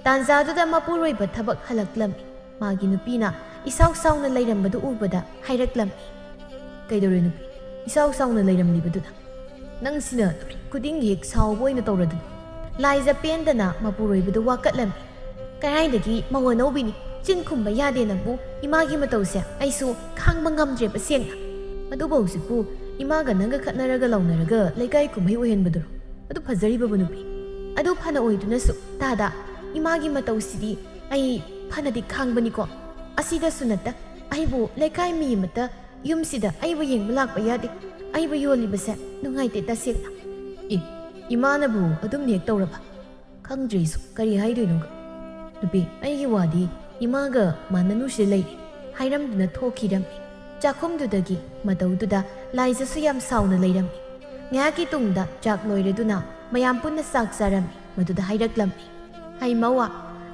ꯇꯥꯟꯖꯥꯗꯨꯗ ꯃꯄꯨꯔꯣꯏꯕ ꯊꯕꯛ ꯍꯜꯂꯛꯂꯝꯃꯤ꯫ ꯃꯥꯒꯤ ꯅꯨꯄꯤꯅ ꯏꯁꯥꯎ ꯁꯥꯎꯅ ꯂꯩꯔꯝꯕꯗꯨ ꯎꯕꯗ ꯍꯥꯏꯔꯛꯂꯝꯃꯤ, "ꯀꯩꯗꯧꯔꯦ ꯅꯨꯄꯤ? ꯏꯁꯥꯎ ꯁꯥꯎꯅ ꯂꯩꯔꯝꯂꯤꯕꯗꯨꯅ? ꯅꯪꯁꯤꯅ ꯅꯨꯃꯤꯠ ꯈꯨꯗꯤꯡꯒꯤ ꯍꯦꯛ ꯁꯥꯎꯕ ꯑꯣꯏꯅ ꯇꯧꯔꯗꯨꯅ?" ꯂꯥꯏꯖ ꯄꯦꯟꯗꯅ ꯃꯄꯨꯔꯣꯏꯕꯗꯨ ꯋꯥꯀꯠꯂꯝꯃꯤ꯫ "ꯀꯗꯥꯏꯗꯒꯤ ꯃꯧ ꯑꯅꯧꯕꯤꯅꯤ? ꯆꯤꯟ ꯈꯨꯝꯕ ꯌꯥꯗꯦ ꯅꯪꯕꯨ꯫ ꯏꯃꯥꯒꯤ ꯃꯇꯧꯁꯦ ꯑꯩꯁꯨ ꯈꯥꯡꯕ ꯉꯝꯗ꯭ꯔꯦꯕ ꯁꯦꯡꯅ꯫ ꯑꯗꯨꯕꯨ ꯍꯧꯖꯤꯛꯄꯨ ꯏꯃꯥꯒ ꯅꯪꯒ ꯈꯠꯅꯔꯒ ꯂꯥꯎꯅꯔꯒ ꯂꯩꯀꯥꯏ ꯀꯨꯝꯍꯩ ꯑꯣꯏꯍꯟꯕꯗꯨꯔꯣ? ꯑꯗꯨ ꯐꯖꯔꯤꯕꯕꯨ ꯅꯨꯄꯤ? ꯑꯗꯨ ꯐꯅ ꯑꯣꯏꯗꯨꯅꯁꯨ ꯇꯥꯗ, ꯏꯃꯥꯒꯤ ꯃꯇꯧꯁꯤꯗꯤ ꯑꯩ ꯐꯅꯗꯤ ꯈꯥꯡꯕꯅꯤꯀꯣ꯫ ꯑꯁꯤꯗꯁꯨ ꯅꯠꯇ ꯑꯩꯕꯨ ꯂꯩꯀꯥꯏ ꯃꯤ ꯑꯃꯠꯇ ꯌꯨꯝꯁꯤꯗ ꯑꯩꯕꯨ ꯌꯦꯡꯕ ꯂꯥꯛꯄ ꯌꯥꯗꯦ꯫ ꯑꯩꯕꯨ ꯌꯣꯜꯂꯤꯕꯁꯦ ꯅꯨꯡꯉꯥꯏꯇꯦ ꯇꯁꯦꯡꯅ꯫ ꯑꯦ, ꯏꯃꯥꯅꯕꯨ ꯑꯗꯨꯝꯅ ꯍꯦꯛ ꯇꯧꯔꯕ? ꯈꯪꯗ꯭ꯔꯦ ꯑꯩꯁꯨ ꯀꯔꯤ ꯍꯥꯏꯗꯣꯏꯅꯣ꯫ ꯅꯨꯄꯤ, ꯑꯩꯒꯤ ꯋꯥꯗꯤ ꯏꯃꯥꯒ ꯃꯥꯟꯅꯅꯨꯁꯤꯗ ꯂꯩꯔꯦ ꯍꯥꯏꯔꯝꯗꯨꯅ ꯊꯣꯛꯈꯤꯔꯝꯃꯤ꯫ ꯆꯥꯛꯈꯨꯝꯗꯨꯗꯒꯤ ꯃꯇꯧꯗꯨꯗ ꯂꯥꯏꯖꯁꯨ ꯌꯥꯝ ꯁꯥꯎꯅ ꯂꯩꯔꯝꯃꯤ꯫ ꯉꯥꯏꯍꯥꯛꯀꯤ ꯇꯨꯡꯗ ꯆꯥꯛ ꯂꯣꯏꯔꯗꯨꯅ ꯃꯌꯥꯝ ꯄꯨꯟꯅ ꯆꯥꯛ ꯆꯥꯔꯝꯃꯤ꯫ ꯃꯗꯨꯗ ꯍꯥꯏꯔꯛꯂꯝꯃꯤ, "ꯍꯩ ꯃꯧꯋꯥ,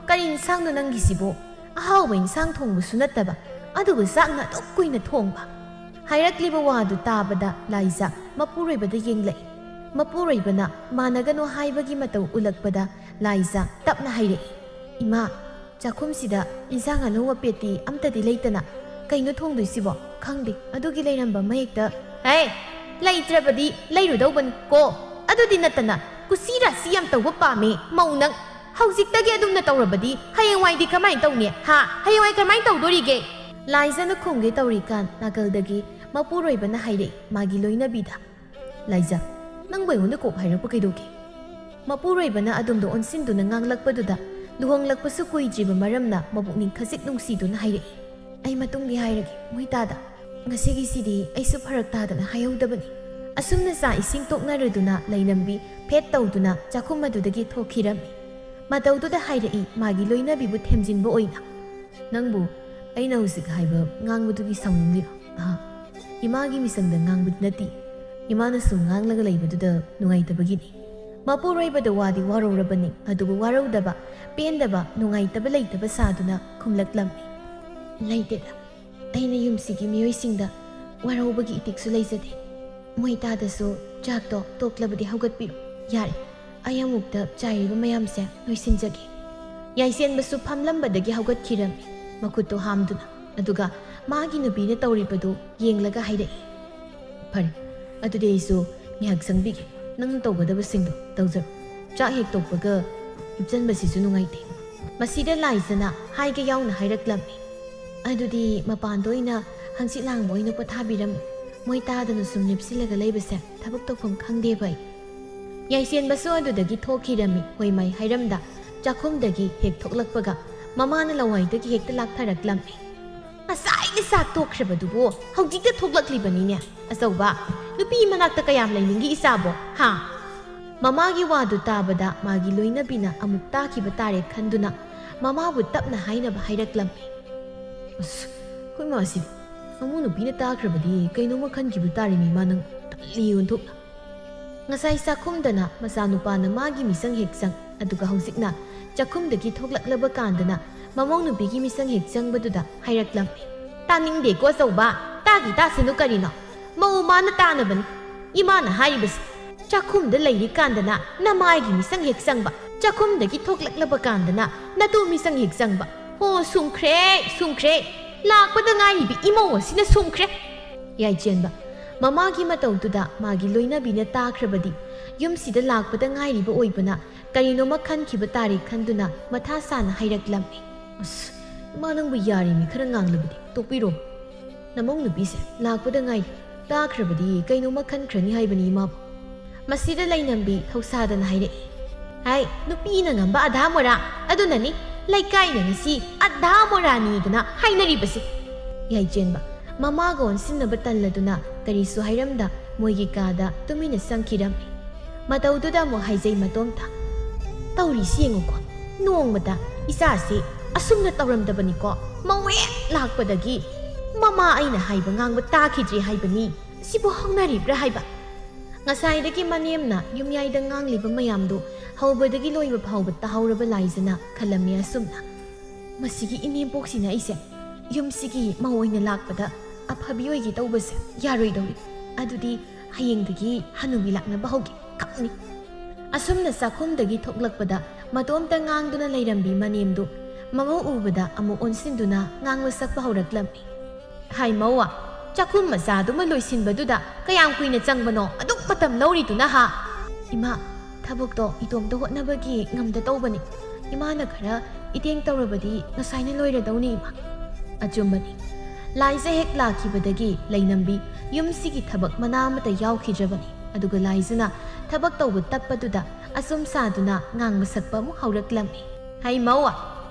ꯀꯔꯤ ꯏꯟꯁꯥꯡꯅꯣ ꯅꯪꯒꯤꯁꯤꯕꯣ? ꯑꯍꯥꯎꯕ ꯏꯟꯁꯥꯡ ꯊꯣꯡꯕꯁꯨ ꯅꯠꯇꯕ, ꯑꯗꯨꯒ ꯆꯥꯛꯅ ꯑꯗꯨꯛ ꯀꯨꯏꯅ ꯊꯣꯡꯕ?" ꯍꯥꯏꯔꯛꯂꯤꯕ ꯋꯥꯗꯨ ꯇꯥꯕꯗ ꯂꯥꯏꯖ ꯃꯄꯨꯔꯣꯏꯕꯗ ꯌꯦꯡꯂꯛꯏ꯫ ꯃꯄꯨꯔꯣꯏꯕꯅ ꯃꯥꯟꯅꯒꯅꯨ ꯍꯥꯏꯕꯒꯤ ꯃꯇꯧ ꯎꯠꯂꯛꯄꯗ ꯂꯥꯏꯖ ꯇꯞꯅ ꯍꯥꯏꯔꯛꯏ, "ꯏꯃꯥ, ꯆꯥꯛꯈꯨꯝꯁꯤꯗ ꯏꯟꯁꯥꯡ ꯑꯅꯧꯕ ꯄꯦꯇꯤ ꯑꯝꯇꯗꯤ ꯂꯩꯇꯅ ꯀꯩꯅꯣ ꯊꯣꯡꯗꯣꯏꯁꯤꯕꯣ? ꯈꯪꯗꯦ, ꯑꯗꯨꯒꯤ ꯂꯩꯔꯝꯕ ꯑꯃ ꯍꯦꯛꯇ"꯫ "ꯍꯦ, ꯂꯩꯇ꯭ꯔꯕꯗꯤ ꯂꯩꯔꯨꯗꯧꯕꯅꯤ ꯀꯣ꯫ ꯑꯗꯨꯗꯤ ꯅꯠꯇꯅ ꯀꯨꯁꯤ ꯔꯥꯁꯤ ꯌꯥꯝ ꯇꯧꯕ ꯄꯥꯝꯃꯦ ꯃꯧ ꯅꯪ꯫ ꯍꯧꯖꯤꯛꯇꯒꯤ ꯑꯗꯨꯝꯅ ꯇꯧꯔꯕꯗꯤ ꯍꯌꯦꯡꯋꯥꯏꯗꯤ ꯀꯃꯥꯏꯅ ꯇꯧꯅꯤ? ꯍꯥ? ꯍꯌꯦꯡꯋꯥꯏ ꯀꯃꯥꯏꯅ ꯇꯧꯗꯣꯔꯤꯒꯦ?" ꯂꯥꯏꯖꯅ ꯈꯨꯝꯒꯦ ꯇꯧꯔꯤꯀꯥꯟ ꯅꯥꯀꯜꯗꯒꯤ ꯃꯄꯨꯔꯣꯏꯕꯅ ꯍꯥꯏꯔꯛꯏ ꯃꯥꯒꯤ ꯂꯣꯏꯅꯕꯤꯗ, "ꯂꯥꯏꯖ, ꯅꯪꯕꯨ ꯑꯩꯉꯣꯟꯗ ꯀꯣꯛ ꯍꯥꯏꯔꯛꯄ ꯀꯩꯗꯧꯒꯦ?" ꯃꯄꯨꯔꯣꯏꯕꯅ ꯑꯗꯣꯝꯗ ꯑꯣꯟꯁꯤꯟꯗꯨꯅ ꯉꯥꯡꯂꯛꯄꯗꯨꯗ ꯂꯨꯍꯣꯡꯂꯛꯄꯁꯨ ꯀꯨꯏꯗ꯭ꯔꯤꯕ ꯃꯔꯝꯅ ꯃꯄꯨꯛꯅꯤꯡ ꯈꯖꯤꯛ ꯅꯨꯡꯁꯤꯗꯨꯅ ꯍꯥꯏꯔꯛꯏ, "ꯑꯩ ꯃꯇꯨꯡꯗꯤ ꯍꯥꯏꯔꯒꯦ ꯃꯣꯏꯇꯥꯗ꯫ ꯉꯁꯤꯒꯤꯁꯤꯗꯤ ꯑꯩꯁꯨ ꯐꯔꯛ ꯇꯥꯗꯅ ꯍꯥꯏꯍꯧꯗꯕꯅꯤ"꯫ ꯑꯁꯨꯝꯅ ꯆꯥꯛ ꯏꯁꯤꯡ ꯇꯣꯛꯅꯔꯗꯨꯅ ꯂꯩꯔꯝꯕꯤ ꯐꯦꯠ ꯇꯧꯗꯨꯅ ꯆꯥꯛꯈꯨꯝ ꯑꯗꯨꯗꯒꯤ ꯊꯣꯛꯈꯤꯔꯝꯃꯤ꯫ ꯃꯇꯧꯗꯨꯗ ꯍꯥꯏꯔꯛꯏ ꯃꯥꯒꯤ ꯂꯣꯏꯅꯕꯤꯕꯨ ꯊꯦꯝꯖꯤꯟꯕ ꯑꯣꯏꯅ, "ꯅꯪꯕꯨ ꯑꯩꯅ ꯍꯧꯖꯤꯛ ꯍꯥꯏꯕ ꯉꯥꯡꯕꯗꯨꯒꯤ ꯁꯥꯎꯅꯤꯡꯂꯤꯔꯣ?" "ꯑꯍꯥ, ꯏꯃꯥꯒꯤ ꯃꯤꯆꯪꯗ ꯉꯥꯡꯕꯗꯤ ꯅꯠꯇꯦ꯫ ꯏꯃꯥꯅ ꯁꯨꯝ ꯉꯥꯡꯂꯒ ꯂꯩꯕꯗꯨꯗ ꯅꯨꯡꯉꯥꯏꯇꯕꯒꯤꯅꯤ"꯫ ꯃꯄꯨꯔꯣꯏꯕꯗ ꯋꯥꯗꯤ ꯋꯥꯔꯧꯔꯕꯅꯤ, ꯑꯗꯨꯕꯨ ꯋꯥꯔꯧꯗꯕ, ꯄꯦꯟꯗꯕ, ꯅꯨꯡꯉꯥꯏꯇꯕ ꯂꯩꯇꯕ ꯁꯥꯗꯨꯅ ꯈꯨꯝꯂꯛꯂꯝꯃꯤ, "ꯂꯩꯇꯦꯗ, ꯑꯩꯅ ꯌꯨꯝꯁꯤꯒꯤ ꯃꯤꯑꯣꯏꯁꯤꯡꯗ ꯋꯥꯔꯧꯕꯒꯤ ꯏꯇꯤꯛꯁꯨ ꯂꯩꯖꯗꯦ꯫ ꯃꯣꯏꯇꯥꯗꯁꯨ ꯆꯥꯛꯇꯣ ꯇꯣꯛꯂꯕꯗꯤ ꯍꯧꯒꯠꯄꯤꯔꯣ꯫ ꯌꯥꯔꯦ, ꯑꯩ ꯑꯃꯨꯛꯇ ꯆꯥꯏꯔꯤꯕ ꯃꯌꯥꯝꯁꯦ ꯂꯣꯏꯁꯤꯟꯖꯒꯦ"꯫ ꯌꯥꯏꯁꯦꯟꯕꯁꯨ ꯐꯝꯂꯝꯕꯗꯒꯤ ꯍꯧꯒꯠꯈꯤꯔꯝꯃꯤ, ꯃꯈꯨꯠꯇꯨ ꯍꯥꯝꯗꯨꯅ꯫ ꯑꯗꯨꯒ ꯃꯥꯒꯤ ꯅꯨꯄꯤꯅ ꯇꯧꯔꯤꯕꯗꯨ ꯌꯦꯡꯂꯒ ꯍꯥꯏꯔꯛꯏ, "ꯐꯔꯦ, ꯑꯗꯨꯗꯤ ꯑꯩꯁꯨ ꯉꯥꯏꯍꯥꯛ ꯆꯪꯕꯤꯒꯦ꯫ ꯅꯪꯅ ꯇꯧꯒꯗꯕꯁꯤꯡꯗꯣ ꯇꯧꯖꯔꯣ꯫ ꯆꯥꯛ ꯍꯦꯛ ꯇꯣꯛꯄꯒ ꯍꯤꯞꯆꯟꯕꯁꯤꯁꯨ ꯅꯨꯡꯉꯥꯏꯇꯦ"꯫ ꯃꯁꯤꯗ ꯂꯥꯏꯖꯅ ꯍꯥꯏꯒꯦ ꯌꯥꯎꯅ ꯍꯥꯏꯔꯛꯂꯝꯃꯤ, "ꯑꯗꯨꯗꯤ ꯃꯄꯥꯟꯗ ꯑꯣꯏꯅ ꯍꯪꯆꯤꯠ ꯂꯥꯡꯕ ꯑꯣꯏꯅ ꯄꯣꯊꯥꯕꯤꯔꯝꯃꯨ꯫ ꯃꯣꯏ ꯇꯥꯗꯅ ꯁꯨꯝ ꯂꯦꯞꯁꯤꯜꯂꯒ ꯂꯩꯕꯁꯦ ꯊꯕꯛ ꯇꯧꯐꯝ ꯈꯪꯗꯦꯕ ꯑꯩ"꯫ ꯌꯥꯏꯁꯦꯟꯕꯁꯨ ꯑꯗꯨꯗꯒꯤ ꯊꯣꯛꯈꯤꯔꯝꯃꯤ꯫ ꯍꯣꯏ ꯃꯥꯏ ꯍꯥꯏꯔꯝꯗ ꯆꯥꯛꯈꯨꯝꯗꯒꯤ ꯍꯦꯛ ꯊꯣꯛꯂꯛꯄꯒ ꯃꯃꯥꯅ ꯂꯋꯥꯏꯗꯒꯤ ꯍꯦꯛꯇ ꯂꯥꯛꯊꯔꯛꯂꯝꯃꯤ꯫ "ꯉꯁꯥꯏ ꯏꯆꯥ ꯇꯣꯛꯈ꯭ꯔꯕꯗꯨꯕꯨ ꯍꯧꯖꯤꯛꯇ ꯊꯣꯛꯂꯛꯂꯤꯕꯅꯤꯅꯦ꯫ ꯑꯆꯧꯕ, ꯅꯨꯄꯤ ꯃꯅꯥꯛꯇ ꯀꯌꯥꯝ ꯂꯩꯅꯤꯡꯒꯦ ꯏꯆꯥꯕꯣ, ꯍꯥ? ꯃꯃꯥꯒꯤ ꯋꯥꯗꯨ ꯇꯥꯕꯗ ꯃꯥꯒꯤ ꯂꯣꯏꯅꯕꯤꯅ ꯑꯃꯨꯛ ꯇꯥꯈꯤꯕ ꯇꯥꯔꯦ ꯈꯟꯗꯨꯅ ꯃꯃꯥꯕꯨ ꯇꯞꯅ ꯍꯥꯏꯅꯕ ꯍꯥꯏꯔꯛꯂꯝꯃꯤ꯫ ꯑꯁ, ꯑꯩꯈꯣꯏ ꯃꯥꯁꯤꯗꯤ ꯃꯃꯧ ꯅꯨꯄꯤꯅ ꯇꯥꯈ꯭ꯔꯕꯗꯤ ꯀꯩꯅꯣꯝꯃ ꯈꯟꯈꯤꯕ ꯇꯥꯔꯦꯅꯦ ꯏꯃꯥ ꯅꯪ꯫ ꯇꯜꯂꯤ ꯑꯣꯟꯊꯣꯛꯅ꯫ ꯉꯁꯥꯏ ꯆꯥꯛꯈꯨꯝꯗꯅ ꯃꯆꯥꯅꯨꯄꯥꯅ ꯃꯥꯒꯤ ꯃꯤꯆꯪ ꯍꯦꯛ ꯆꯪ, ꯑꯗꯨꯒ ꯍꯧꯖꯤꯛꯅ ꯆꯥꯛꯈꯨꯝꯗꯒꯤ ꯊꯣꯛꯂꯛꯂꯕ ꯀꯥꯟꯗꯅ ꯃꯃꯧ ꯅꯨꯄꯤꯒꯤ ꯃꯤꯆꯪ ꯍꯦꯛ ꯆꯪꯕꯗꯨꯗ ꯍꯥꯏꯔꯛꯂꯝꯃꯤ꯫ ꯇꯥꯅꯤꯡꯗꯦꯀꯣ ꯑꯆꯧꯕ, ꯇꯥꯒꯤ ꯇꯥꯁꯅꯨ ꯀꯔꯤꯅꯣ? ꯃꯧ ꯃꯥꯅ ꯇꯥꯅꯕꯅꯤ ꯏꯃꯥꯅ ꯍꯥꯏꯔꯤꯕꯁꯤ꯫ ꯆꯥꯛꯈꯨꯝꯗ ꯂꯩꯔꯤꯀꯥꯟꯗꯅ ꯅꯃꯥꯏꯒꯤ ꯃꯤꯆꯪ ꯍꯦꯛ ꯆꯪꯕ, ꯆꯥꯛꯈꯨꯝꯗꯒꯤ ꯊꯣꯛꯂꯛꯂꯕ ꯀꯥꯟꯗꯅ ꯅꯇꯨ ꯃꯤꯆꯪ ꯍꯦꯛ ꯆꯪꯕ꯫ ꯍꯣ, ꯁꯨꯝꯈ꯭ꯔꯦ, ꯁꯨꯝꯈ꯭ꯔꯦ꯫ ꯂꯥꯛꯄꯗ ꯉꯥꯏꯔꯤꯕꯤ ꯏꯃꯧ ꯑꯁꯤꯅ ꯁꯨꯝꯈ꯭ꯔꯦ꯫ ꯌꯥꯏꯆꯦꯟꯕ꯫ ꯃꯃꯥꯒꯤ ꯃꯇꯧꯗꯨꯗ ꯃꯥꯒꯤ ꯂꯣꯏꯅꯕꯤꯅ ꯇꯥꯈ꯭ꯔꯕꯗꯤ ꯌꯨꯝꯁꯤꯗ ꯂꯥꯛꯄꯗ ꯉꯥꯏꯔꯤꯕ ꯑꯣꯏꯕꯅ ꯀꯔꯤꯅꯣꯃ ꯈꯟꯈꯤꯕ ꯇꯥꯔꯦ ꯈꯟꯗꯨꯅ ꯃꯊꯥ ꯁꯥꯅ ꯍꯥꯏꯔꯛꯂꯝꯃꯤ꯫ ꯑꯁ, ꯏꯃꯥ ꯅꯪꯕꯨ ꯌꯥꯔꯤꯃꯤ ꯈꯔ ꯉꯥꯡꯂꯕꯗꯤ ꯇꯣꯛꯄꯤꯔꯣ꯫ ꯅꯃꯧ ꯅꯨꯄꯤꯁꯦ ꯂꯥꯛꯄꯗ ꯉꯥꯏꯔꯤ꯫ ꯇꯥꯈ꯭ꯔꯕꯗꯤ ꯀꯩꯅꯣꯃ ꯈꯟꯈ꯭ꯔꯅꯤ ꯍꯥꯏꯕꯅꯤ ꯏꯃꯥꯕꯨ꯫ ꯃꯁꯤꯗ ꯂꯩꯅꯝꯕꯤ ꯊꯧꯁꯥꯗꯅ ꯍꯥꯏꯔꯛꯏ꯫ ꯍꯥꯏ, ꯅꯨꯄꯤꯅ ꯉꯝꯕ ꯑꯙꯥ ꯃꯣꯔꯥ ꯑꯗꯨꯅꯅꯤ ꯂꯩꯀꯥꯏꯅ ꯉꯁꯤ ꯑꯙꯥ ꯃꯣꯔꯥꯅꯤꯗꯅ ꯍꯥꯏꯅꯔꯤꯕꯁꯤ꯫ ꯌꯥꯏꯆꯦꯟꯕ ꯃꯃꯥꯒ ꯑꯣꯟꯁꯤꯟꯅꯕ ꯇꯜꯂꯗꯨꯅ ꯀꯔꯤꯁꯨ ꯍꯥꯏꯔꯝꯗ ꯃꯣꯏꯒꯤ ꯀꯥꯗ ꯇꯨꯃꯤꯟꯅ ꯆꯪꯈꯤꯔꯝꯃꯤ꯫ ꯃꯇꯧꯗꯨꯗ ꯑꯃꯨꯛ ꯍꯥꯏꯖꯩ ꯃꯇꯣꯝꯇ꯫ ꯇꯧꯔꯤꯁꯤ ꯌꯦꯡꯉꯨꯀꯣ, ꯅꯣꯡꯃꯇ ꯏꯆꯥꯁꯤ ꯑꯁꯨꯝꯅ ꯇꯧꯔꯝꯗꯕꯅꯤꯀꯣ, ꯃꯧ ꯍꯦꯛ ꯂꯥꯛꯄꯗꯒꯤ ꯃꯃꯥ ꯑꯩꯅ ꯍꯥꯏꯕ ꯉꯥꯡꯕ ꯇꯥꯈꯤꯗ꯭ꯔꯦ ꯍꯥꯏꯕꯅꯤ꯫ ꯁꯤꯕꯨ ꯍꯧꯅꯔꯤꯕ꯭ꯔꯥ ꯍꯥꯏꯕ? ꯉꯁꯥꯏꯗꯒꯤ ꯃꯅꯦꯝꯅ ꯌꯨꯝꯌꯥꯏꯗ ꯉꯥꯡꯂꯤꯕ ꯃꯌꯥꯝꯗꯨ ꯍꯧꯕꯗꯒꯤ ꯂꯣꯏꯕ ꯐꯥꯎꯕ ꯇꯥꯍꯧꯔꯕ ꯂꯥꯏꯖꯅ ꯈꯜꯂꯝꯃꯤ ꯑꯁꯨꯝꯅ꯫ ꯃꯁꯤꯒꯤ ꯏꯅꯦꯝꯄꯣꯛꯁꯤꯅ ꯑꯩꯁꯦ ꯌꯨꯝꯁꯤꯒꯤ ꯃꯧ ꯑꯣꯏꯅ ꯂꯥꯛꯄꯗ ꯑꯐꯕꯤ ꯑꯣꯏꯒꯦ ꯇꯧꯕꯁꯦ ꯌꯥꯔꯣꯏꯗꯧꯔꯤ꯫ ꯑꯗꯨꯗꯤ ꯍꯌꯦꯡꯗꯒꯤ ꯍꯅꯨꯕꯤ ꯂꯥꯛꯅꯕ ꯍꯧꯒꯦ ꯈꯛꯅꯤ꯫ ꯑꯁꯨꯝꯅ ꯆꯥꯛꯈꯨꯝꯗꯒꯤ ꯊꯣꯛꯂꯛꯄꯗ ꯃꯇꯣꯝꯇ ꯉꯥꯡꯗꯨꯅ ꯂꯩꯔꯝꯕꯤ ꯃꯅꯦꯝꯗꯨ ꯃꯃꯧ ꯎꯕꯗ ꯑꯃꯨꯛ ꯑꯣꯟꯁꯤꯟꯗꯨꯅ ꯉꯥꯡꯕ ꯁꯛꯄ ꯍꯧꯔꯛꯂꯝꯃꯤ꯫ ꯍꯥꯏ ꯃꯧꯋꯥ, ꯆꯥꯛꯈꯨꯝ ꯃꯆꯥꯗꯨꯃ ꯂꯣꯏꯁꯤꯟꯕꯗꯨꯗ ꯀꯌꯥꯝ ꯀꯨꯏꯅ ꯆꯪꯕꯅꯣ ꯑꯗꯨꯛ ꯃꯇꯝ ꯂꯧꯔꯤꯗꯨꯅ ꯍꯥ? ꯏꯃꯥ, ꯊꯕꯛꯇꯣ ꯏꯇꯣꯝꯇ ꯍꯣꯠꯅꯕꯒꯤ ꯉꯝꯗ ꯇꯧꯕꯅꯤ꯫ ꯏꯃꯥꯅ ꯈꯔ ꯏꯇꯦꯡ ꯇꯧꯔꯕꯗꯤ ꯉꯁꯥꯏꯅ ꯂꯣꯏꯔꯗꯧꯅꯤ ꯏꯃꯥ꯫ ꯑꯆꯨꯝꯕꯅꯤ꯫ ꯂꯥꯏꯖ ꯍꯦꯛ ꯂꯥꯛꯈꯤꯕꯗꯒꯤ ꯂꯩꯅꯝꯕꯤ ꯌꯨꯝꯁꯤꯒꯤ ꯊꯕꯛ ꯃꯅꯥ ꯑꯃꯠꯇ ꯌꯥꯎꯈꯤꯗ꯭ꯔꯕꯅꯤ꯫ ꯑꯗꯨꯒ ꯂꯥꯏꯖꯅ ꯊꯕꯛ ꯇꯧꯕ ꯇꯞꯄꯗꯨꯗ ꯑꯁꯨꯝ ꯁꯥꯗꯨꯅ ꯉꯥꯡꯕ ꯁꯛꯄ ꯑꯃꯨꯛ ꯍꯧꯔꯛꯂꯝꯃꯤ꯫ ꯍꯩ ꯃꯧꯋꯥ,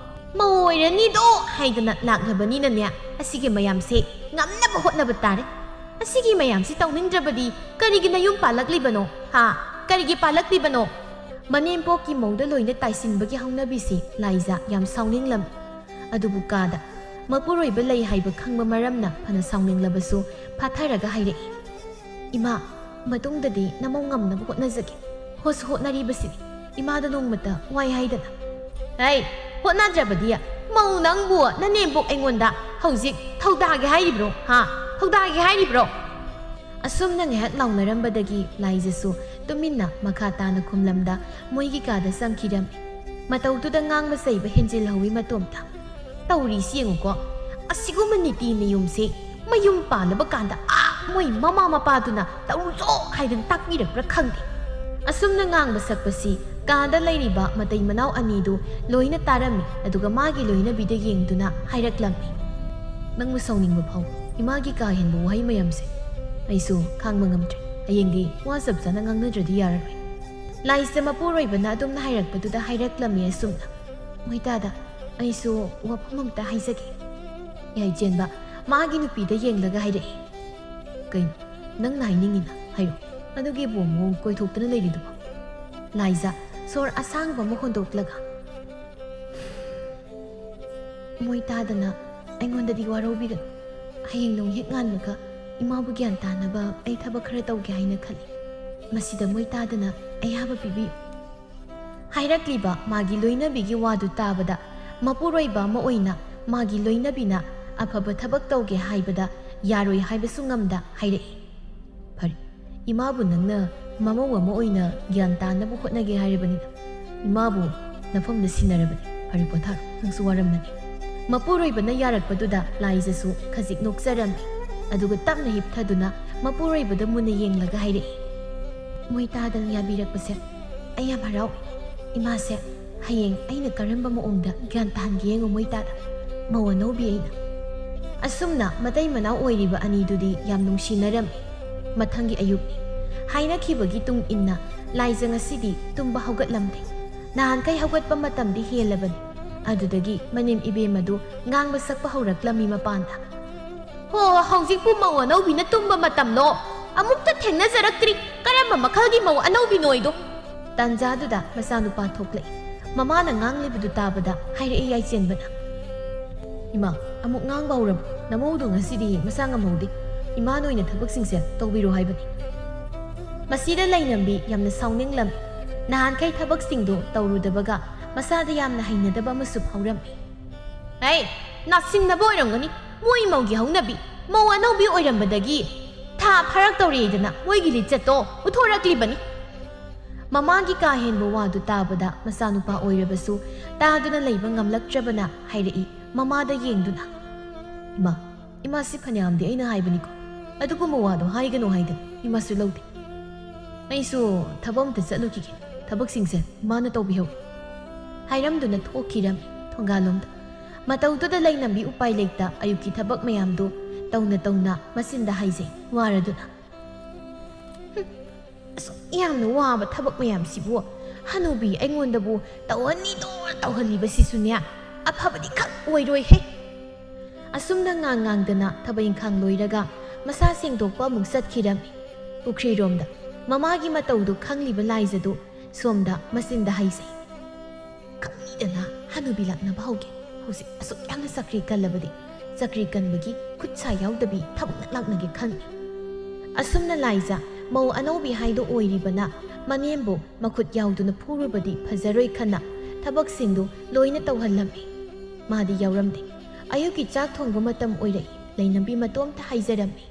"ꯃꯧ ꯑꯣꯏꯔꯅꯤꯗꯣ" ꯍꯥꯏꯗꯅ ꯂꯥꯛꯂꯕꯅꯤꯅꯅꯦ, ꯑꯁꯤꯒꯤ ꯃꯌꯥꯝꯁꯦ ꯉꯝꯅꯕ ꯍꯣꯠꯅꯕ ꯇꯥꯔꯦ꯫ ꯑꯁꯤꯒꯤ ꯃꯌꯥꯝꯁꯤ ꯇꯧꯅꯤꯡꯗ꯭ꯔꯕꯗꯤ ꯀꯔꯤꯒꯤ ꯅꯌꯨꯝ ꯄꯥꯜꯂꯛꯂꯤꯕꯅꯣ? ꯍꯥ? ꯀꯔꯤꯒꯤ ꯄꯥꯜꯂꯛꯂꯤꯕꯅꯣ? ꯃꯅꯦꯝꯄꯣꯛꯀꯤ ꯃꯧꯗ ꯂꯣꯏꯅ ꯇꯥꯏꯁꯤꯟꯕꯒꯤ ꯍꯧꯅꯕꯤꯁꯤ ꯂꯥꯏꯖ ꯌꯥꯝ ꯁꯥꯎꯅꯤꯡꯂꯝꯃꯤ꯫ ꯑꯗꯨꯕꯨ ꯀꯥꯗ ꯃꯄꯨꯔꯣꯏꯕ ꯂꯩ ꯍꯥꯏꯕ ꯈꯪꯕ ꯃꯔꯝꯅ ꯐꯅ ꯁꯥꯎꯅꯤꯡꯂꯕꯁꯨ ꯐꯥꯊꯔꯒ ꯍꯥꯏꯔꯛꯏ, "ꯏꯃꯥ, ꯃꯇꯨꯡꯗꯗꯤ ꯅꯃꯧ ꯉꯝꯅꯕ ꯍꯣꯠꯅꯖꯒꯦ꯫ ꯍꯣꯠꯁꯨ ꯍꯣꯠꯅꯔꯤꯕꯁꯤꯅꯤ꯫ ꯏꯃꯥꯗ ꯅꯣꯡꯃꯇ ꯋꯥꯏ ꯍꯥꯏꯗꯅ꯫" "ꯍꯩ, ꯍꯣꯠꯅꯗ꯭ꯔꯕꯗꯤ ꯃꯧ ꯅꯪꯕꯨ ꯅꯅꯦꯝꯕꯣꯛ ꯑꯩꯉꯣꯟꯗ ꯍꯧꯖꯤꯛ ꯊꯧꯗꯥꯒꯦ ꯍꯥꯏꯔꯤꯕ꯭ꯔꯣ? ꯍꯥ? ꯊꯧꯗꯥꯒꯦ ꯍꯥꯏꯔꯤꯕ꯭ꯔꯣ?" ꯑꯁꯨꯝꯅ ꯉꯥꯏꯍꯥꯛ ꯂꯥꯎꯅꯔꯝꯕꯗꯒꯤ ꯂꯥꯏꯖꯁꯨ ꯇꯨꯃꯤꯟꯅ ꯃꯈꯥ ꯇꯥꯅ ꯈꯨꯝꯂꯝꯗ ꯃꯣꯏꯒꯤ ꯀꯥꯗ ꯆꯪꯈꯤꯔꯝꯃꯤ꯫ ꯃꯇꯧꯗꯨꯗ ꯉꯥꯡꯕ ꯆꯩꯕ ꯍꯦꯟꯖꯤꯜꯍꯧꯋꯤ ꯃꯇꯣꯝꯇ꯫ "ꯇꯧꯔꯤꯁꯤ ꯌꯦꯡꯉꯨꯀꯣ, ꯑꯁꯤꯒꯨꯝꯕ ꯅꯤꯇꯤ ꯅꯤꯌꯣꯝꯁꯦ ꯃꯌꯨꯝ ꯄꯥꯜꯂꯕ ꯀꯥꯟꯗ ꯑꯥ ꯃꯣꯏ ꯃꯃꯥ ꯃꯄꯥꯗꯨꯅ ꯇꯧꯔꯨꯆꯣ ꯍꯥꯏꯗꯅ ꯇꯥꯛꯄꯤꯔꯛꯄ꯭ꯔꯥ ꯈꯪꯗꯦ꯫" ꯑꯁꯨꯝꯅ ꯉꯥꯡꯕ ꯁꯛꯄꯁꯤ ꯀꯥꯗ ꯂꯩꯔꯤꯕ ꯃꯇꯩ ꯃꯅꯥꯎ ꯑꯅꯤꯗꯨ ꯂꯣꯏꯅ ꯇꯥꯔꯝꯃꯤ꯫ ꯑꯗꯨꯒ ꯃꯥꯒꯤ ꯂꯣꯏꯅꯕꯤꯗ ꯌꯦꯡꯗꯨꯅ ꯍꯥꯏꯔꯛꯂꯝꯃꯤ, "ꯅꯪꯕꯨ ꯁꯥꯎꯅꯤꯡꯕ ꯐꯥꯎ, ꯏꯃꯥꯒꯤ ꯀꯥ ꯍꯦꯟꯕ ꯋꯥꯍꯩ ꯃꯌꯥꯝꯁꯦ꯫ ꯑꯩꯁꯨ ꯈꯥꯡꯕ ꯉꯝꯗ꯭ꯔꯦ꯫ ꯍꯌꯦꯡꯗꯤ ꯋꯥ ꯆꯞ ꯆꯥꯅ ꯉꯥꯡꯅꯗ꯭ꯔꯗꯤ ꯌꯥꯔꯔꯣꯏ꯫" ꯂꯥꯏꯖ ꯃꯄꯨꯔꯣꯏꯕꯅ ꯑꯗꯨꯝꯅ ꯍꯥꯏꯔꯛꯄꯗꯨꯗ ꯍꯥꯏꯔꯛꯂꯝꯃꯤ ꯑꯁꯨꯝꯅ, "ꯃꯣꯏꯇꯥꯗ, ꯑꯩꯁꯨ ꯋꯥꯐꯝ ꯑꯝꯇ ꯍꯥꯏꯖꯒꯦ꯫" ꯌꯥꯏꯆꯦꯟꯕ ꯃꯥꯒꯤ ꯅꯨꯄꯤꯗ ꯌꯦꯡꯂꯒ ꯍꯥꯏꯔꯛꯏ, "ꯀꯩꯅꯣ ꯅꯪꯅ ꯍꯥꯏꯅꯤꯡꯉꯤꯅ? ꯍꯥꯏꯔꯣ꯫ ꯑꯗꯨꯒꯤꯕꯨ ꯑꯃꯨꯛ ꯀꯣꯏꯊꯣꯛꯇꯅ ꯂꯩꯔꯤꯗꯨꯕꯣ?" ꯂꯥꯏꯖ ꯁꯣꯔ ꯑꯁꯥꯡꯕ ꯑꯃ ꯍꯣꯟꯗꯣꯛꯂꯒ, "ꯃꯣꯏ ꯇꯥꯗꯅ ꯑꯩꯉꯣꯟꯗꯗꯤ ꯋꯥꯔꯧꯕꯤꯒꯅꯨ꯫ ꯍꯌꯦꯡ ꯅꯣꯡ ꯍꯦꯛ ꯉꯥꯟꯕꯒ ꯏꯃꯥꯕꯨ ꯒ꯭ꯌꯥꯟ ꯇꯥꯅꯕ ꯑꯩ ꯊꯕꯛ ꯈꯔ ꯇꯧꯒꯦ ꯍꯥꯏꯅ ꯈꯜꯂꯤ꯫ ꯃꯁꯤꯗ ꯃꯣꯏ ꯇꯥꯗꯅ ꯑꯌꯥꯕ ꯄꯤꯕꯤꯌꯨ꯫" ꯍꯥꯏꯔꯛꯂꯤꯕ ꯃꯥꯒꯤ ꯂꯣꯏꯅꯕꯤꯒꯤ ꯋꯥꯗꯨ ꯇꯥꯕꯗ ꯃꯄꯨꯔꯣꯏꯕ ꯑꯃ ꯑꯣꯏꯅ ꯃꯥꯒꯤ ꯂꯣꯏꯅꯕꯤꯅ ꯑꯐꯕ ꯊꯕꯛ ꯇꯧꯒꯦ ꯍꯥꯏꯕꯗ ꯌꯥꯔꯣꯏ ꯍꯥꯏꯕꯁꯨ ꯉꯝꯗ ꯍꯥꯏꯔꯛꯏ, "ꯐꯔꯦ, ꯏꯃꯥꯕꯨ ꯅꯪꯅ ꯃꯃꯧ ꯑꯃ ꯑꯣꯏꯅ ꯒ꯭ꯌꯥꯟ ꯇꯥꯅꯕ ꯍꯣꯠꯅꯒꯦ ꯍꯥꯏꯔꯕꯅꯤꯅ ꯏꯃꯥꯕꯨ ꯅꯐꯝꯗ ꯁꯤꯟꯅꯔꯕꯅꯤ꯫ ꯐꯔꯦ, ꯄꯣꯊꯥꯔꯣ, ꯅꯪꯁꯨ ꯋꯥꯔꯝꯃꯅꯤ꯫" ꯃꯄꯨꯔꯣꯏꯕꯅ ꯌꯥꯔꯛꯄꯗꯨꯗ ꯂꯥꯏꯖꯁꯨ ꯈꯖꯤꯛ ꯅꯣꯛꯆꯔꯝꯃꯤ꯫ ꯑꯗꯨꯒ ꯇꯞꯅ ꯍꯤꯞꯊꯗꯨꯅ ꯃꯄꯨꯔꯣꯏꯕꯗ ꯃꯨꯟꯅ ꯌꯦꯡꯂꯒ ꯍꯥꯏꯔꯛꯏ, "ꯃꯣꯏ ꯇꯥꯗꯅ ꯌꯥꯕꯤꯔꯛꯄꯁꯦ ꯑꯩ ꯌꯥꯝ ꯍꯔꯥꯎꯏ꯫ ꯏꯃꯥꯁꯦ ꯍꯌꯦꯡ ꯑꯩꯅ ꯀꯔꯝꯕ ꯃꯑꯣꯡꯗ ꯒ꯭ꯌꯥꯟ ꯇꯥꯍꯟꯒꯦ ꯌꯦꯡꯉꯣ ꯃꯣꯏ ꯇꯥꯗ, ꯃꯧ ꯑꯅꯧꯕꯤ ꯑꯩꯅ꯫" ꯑꯁꯨꯝꯅ ꯃꯇꯩ ꯃꯅꯥꯎ ꯑꯣꯏꯔꯤꯕ ꯑꯅꯤꯗꯨꯗꯤ ꯌꯥꯝ ꯅꯨꯡꯁꯤꯅꯔꯝꯃꯤ꯫ ꯃꯊꯪꯒꯤ ꯑꯌꯨꯛꯅꯤ꯫ ꯍꯥꯏꯅꯈꯤꯕꯒꯤ ꯇꯨꯡ ꯏꯟꯅ ꯂꯥꯏꯖ ꯉꯁꯤꯗꯤ ꯇꯨꯝꯕ ꯍꯧꯒꯠꯂꯝꯗꯦ꯫ ꯅꯍꯥꯟꯈꯩ ꯍꯧꯒꯠꯄ ꯃꯇꯝꯗꯤ ꯍꯦꯜꯂꯕꯅꯤ꯫ ꯑꯗꯨꯗꯒꯤ ꯃꯅꯦꯝ ꯏꯕꯦꯝꯃꯗꯨ ꯉꯥꯡꯕ ꯁꯛꯄ ꯍꯧꯔꯛꯂꯝꯃꯤ ꯃꯄꯥꯟꯗ꯫ "ꯍꯣ, ꯍꯧꯖꯤꯛꯄꯨ ꯃꯧ ꯑꯅꯧꯕꯤꯅ ꯇꯨꯝꯕ ꯃꯇꯝꯂꯣ? ꯑꯃꯨꯛꯇ ꯊꯦꯡꯅꯖꯔꯛꯇ꯭ꯔꯤ꯫ ꯀꯔꯝꯕ ꯃꯈꯜꯒꯤ ꯃꯧ ꯑꯅꯧꯕꯤꯅꯣꯏꯗꯣ?" ꯇꯥꯟꯖꯥꯗꯨꯗ ꯃꯆꯥꯅꯨꯄꯥ ꯊꯣꯛꯂꯛꯏ꯫ ꯃꯃꯥꯅ ꯉꯥꯡꯂꯤꯕꯗꯨ ꯇꯥꯕꯗ ꯍꯥꯏꯔꯛꯏ ꯌꯥꯏꯆꯦꯟꯕꯅ꯫ "ꯏꯃꯥ, ꯑꯃꯨꯛ ꯉꯥꯡꯕ ꯍꯧꯔꯕ? ꯅꯃꯧꯗꯣ ꯉꯁꯤꯗꯤ ꯃꯁꯥ ꯉꯝꯍꯧꯗꯦ꯫ ꯏꯃꯥꯅ ꯑꯣꯏꯅ ꯊꯕꯛꯁꯤꯡꯁꯦ ꯇꯧꯕꯤꯔꯣ ꯍꯥꯏꯕꯅꯤ꯫" ꯃꯁꯤꯗ ꯂꯩꯅꯝꯕꯤ ꯌꯥꯝꯅ ꯁꯥꯎꯅꯤꯡꯂꯝꯃꯤ꯫ ꯅꯍꯥꯟꯈꯩ ꯊꯕꯛꯁꯤꯡꯗꯣ ꯇꯧꯔꯨꯗꯕꯒ ꯃꯁꯥꯗ ꯌꯥꯝꯅ ꯍꯩꯅꯗꯕ ꯑꯃꯁꯨ ꯐꯥꯎꯔꯝꯃꯤ꯫ "ꯍꯩ, ꯅꯥꯁꯤꯡꯅꯕ ꯑꯣꯏꯔꯝꯒꯅꯤ꯫ ꯃꯣꯏ ꯃꯧꯒꯤ ꯍꯧꯅꯕꯤ꯫ ꯃꯧ ꯑꯅꯧꯕꯤ ꯑꯣꯏꯔꯝꯕꯗꯒꯤ ꯊꯥ ꯐꯥꯔꯛꯇꯧꯔꯦꯗꯅ ꯃꯣꯏꯒꯤ ꯂꯤꯆꯠꯇꯣ ꯎꯠꯊꯣꯔꯛꯂꯤꯕꯅꯤ꯫" ꯃꯃꯥꯒꯤ ꯀꯥ ꯍꯦꯟꯕ ꯋꯥꯗꯨ ꯇꯥꯕꯗ ꯃꯆꯥꯅꯨꯄꯥ ꯑꯣꯏꯔꯕꯁꯨ ꯇꯥꯗꯨꯅ ꯂꯩꯕ ꯉꯝꯂꯛꯇ꯭ꯔꯕꯅ ꯍꯥꯏꯔꯛꯏ ꯃꯃꯥꯗ ꯌꯦꯡꯗꯨꯅ꯫ "ꯏꯃꯥ, ꯏꯃꯥꯁꯤ ꯐꯅꯌꯥꯝꯗꯤ ꯑꯩꯅ ꯍꯥꯏꯕꯅꯤꯀꯣ, ꯑꯗꯨꯒꯨꯝꯕ ꯋꯥꯗꯣ ꯍꯥꯏꯒꯅꯨ ꯍꯥꯏꯗꯅ ꯏꯃꯥꯁꯨ ꯂꯧꯗꯦ꯫ ꯑꯩꯁꯨ ꯊꯕꯛ ꯑꯝꯇ ꯆꯠꯂꯨꯈꯤꯒꯦ, ꯊꯕꯛꯁꯤꯡꯁꯦ ꯏꯃꯥꯅ ꯇꯧꯕꯤꯍꯧ꯫" ꯍꯥꯏꯔꯝꯗꯨꯅ ꯊꯣꯛꯈꯤꯔꯝꯃꯤ ꯊꯣꯡꯒꯥꯜꯂꯣꯝꯗ꯫ ꯃꯇꯧꯗꯨꯗ ꯂꯩꯅꯝꯕꯤ ꯎꯄꯥꯏ ꯂꯩꯇ ꯑꯌꯨꯛꯀꯤ ꯊꯕꯛ ꯃꯌꯥꯝꯗꯨ ꯇꯧꯅ ꯇꯧꯅ ꯃꯆꯤꯟꯗ ꯍꯥꯏꯖꯩ ꯋꯥꯔꯗꯨꯅ꯫ "ꯍꯨꯝ, ꯑꯁꯨꯛ ꯌꯥꯝꯅ ꯋꯥꯕ ꯊꯕꯛ ꯃꯌꯥꯝꯁꯤꯕꯨ ꯍꯅꯨꯕꯤ ꯑꯩꯉꯣꯟꯗꯕꯨ ꯇꯧꯍꯟꯅꯤꯗꯣ ꯇꯧꯍꯜꯂꯤꯕꯁꯤꯁꯨꯅꯦ, ꯑꯐꯕꯗꯤ ꯈꯛ ꯑꯣꯏꯔꯣꯏꯍꯦ꯫" ꯑꯁꯨꯝꯅ ꯉꯥꯡ ꯉꯥꯡꯗꯅ ꯊꯕꯛ ꯏꯪꯈꯥꯡ ꯂꯣꯏꯔꯒ ꯃꯁꯥ ꯁꯦꯡꯗꯣꯛꯄ ꯑꯃꯨꯛ ꯆꯠꯈꯤꯔꯝꯃꯤ ꯄꯨꯈ꯭ꯔꯤꯔꯣꯝꯗ꯫ ꯃꯃꯥꯒꯤ ꯃꯇꯧꯗꯨ ꯈꯪꯂꯤꯕ ꯂꯥꯏꯖꯗꯨ ꯁꯣꯝꯗ ꯃꯆꯤꯟꯗ ꯍꯥꯏꯖꯩ꯫ "ꯈꯪꯅꯤꯗꯅ ꯍꯅꯨꯕꯤ ꯂꯥꯛꯅꯕ ꯍꯧꯒꯦ꯫ ꯍꯧꯖꯤꯛ ꯑꯁꯨꯛ ꯌꯥꯝꯅ ꯆꯀ꯭ꯔꯤ ꯀꯜꯂꯕꯗꯤ ꯆꯀ꯭ꯔꯤ ꯀꯟꯕꯒꯤ ꯈꯨꯠ ꯁꯥ ꯌꯥꯎꯗꯕꯤ ꯊꯕꯛꯅ ꯂꯥꯛꯅꯒꯦ ꯈꯪꯏ꯫" ꯑꯁꯨꯝꯅ ꯂꯥꯏꯖ ꯃꯧ ꯑꯅꯧꯕꯤ ꯍꯥꯏꯗꯣ ꯑꯣꯏꯔꯤꯕꯅ ꯃꯅꯦꯝꯕꯨ ꯃꯈꯨꯠ ꯌꯥꯎꯗꯨꯅ ꯐꯨꯔꯨꯕꯗꯤ ꯐꯖꯔꯣꯏ ꯈꯟꯅ ꯊꯕꯛꯁꯤꯡꯗꯨ ꯂꯣꯏꯅ ꯇꯧꯍꯜꯂꯝꯃꯤ꯫ ꯃꯥꯗꯤ ꯌꯥꯎꯔꯝꯗꯦ꯫ ꯑꯌꯨꯛꯀꯤ ꯆꯥꯛ ꯊꯣꯡꯕ ꯃꯇꯝ ꯑꯣꯏꯔꯛꯏ꯫ ꯂꯩꯅꯝꯕꯤ ꯃꯇꯣꯝꯇ ꯍꯥꯏꯖꯔꯝꯃꯤ꯫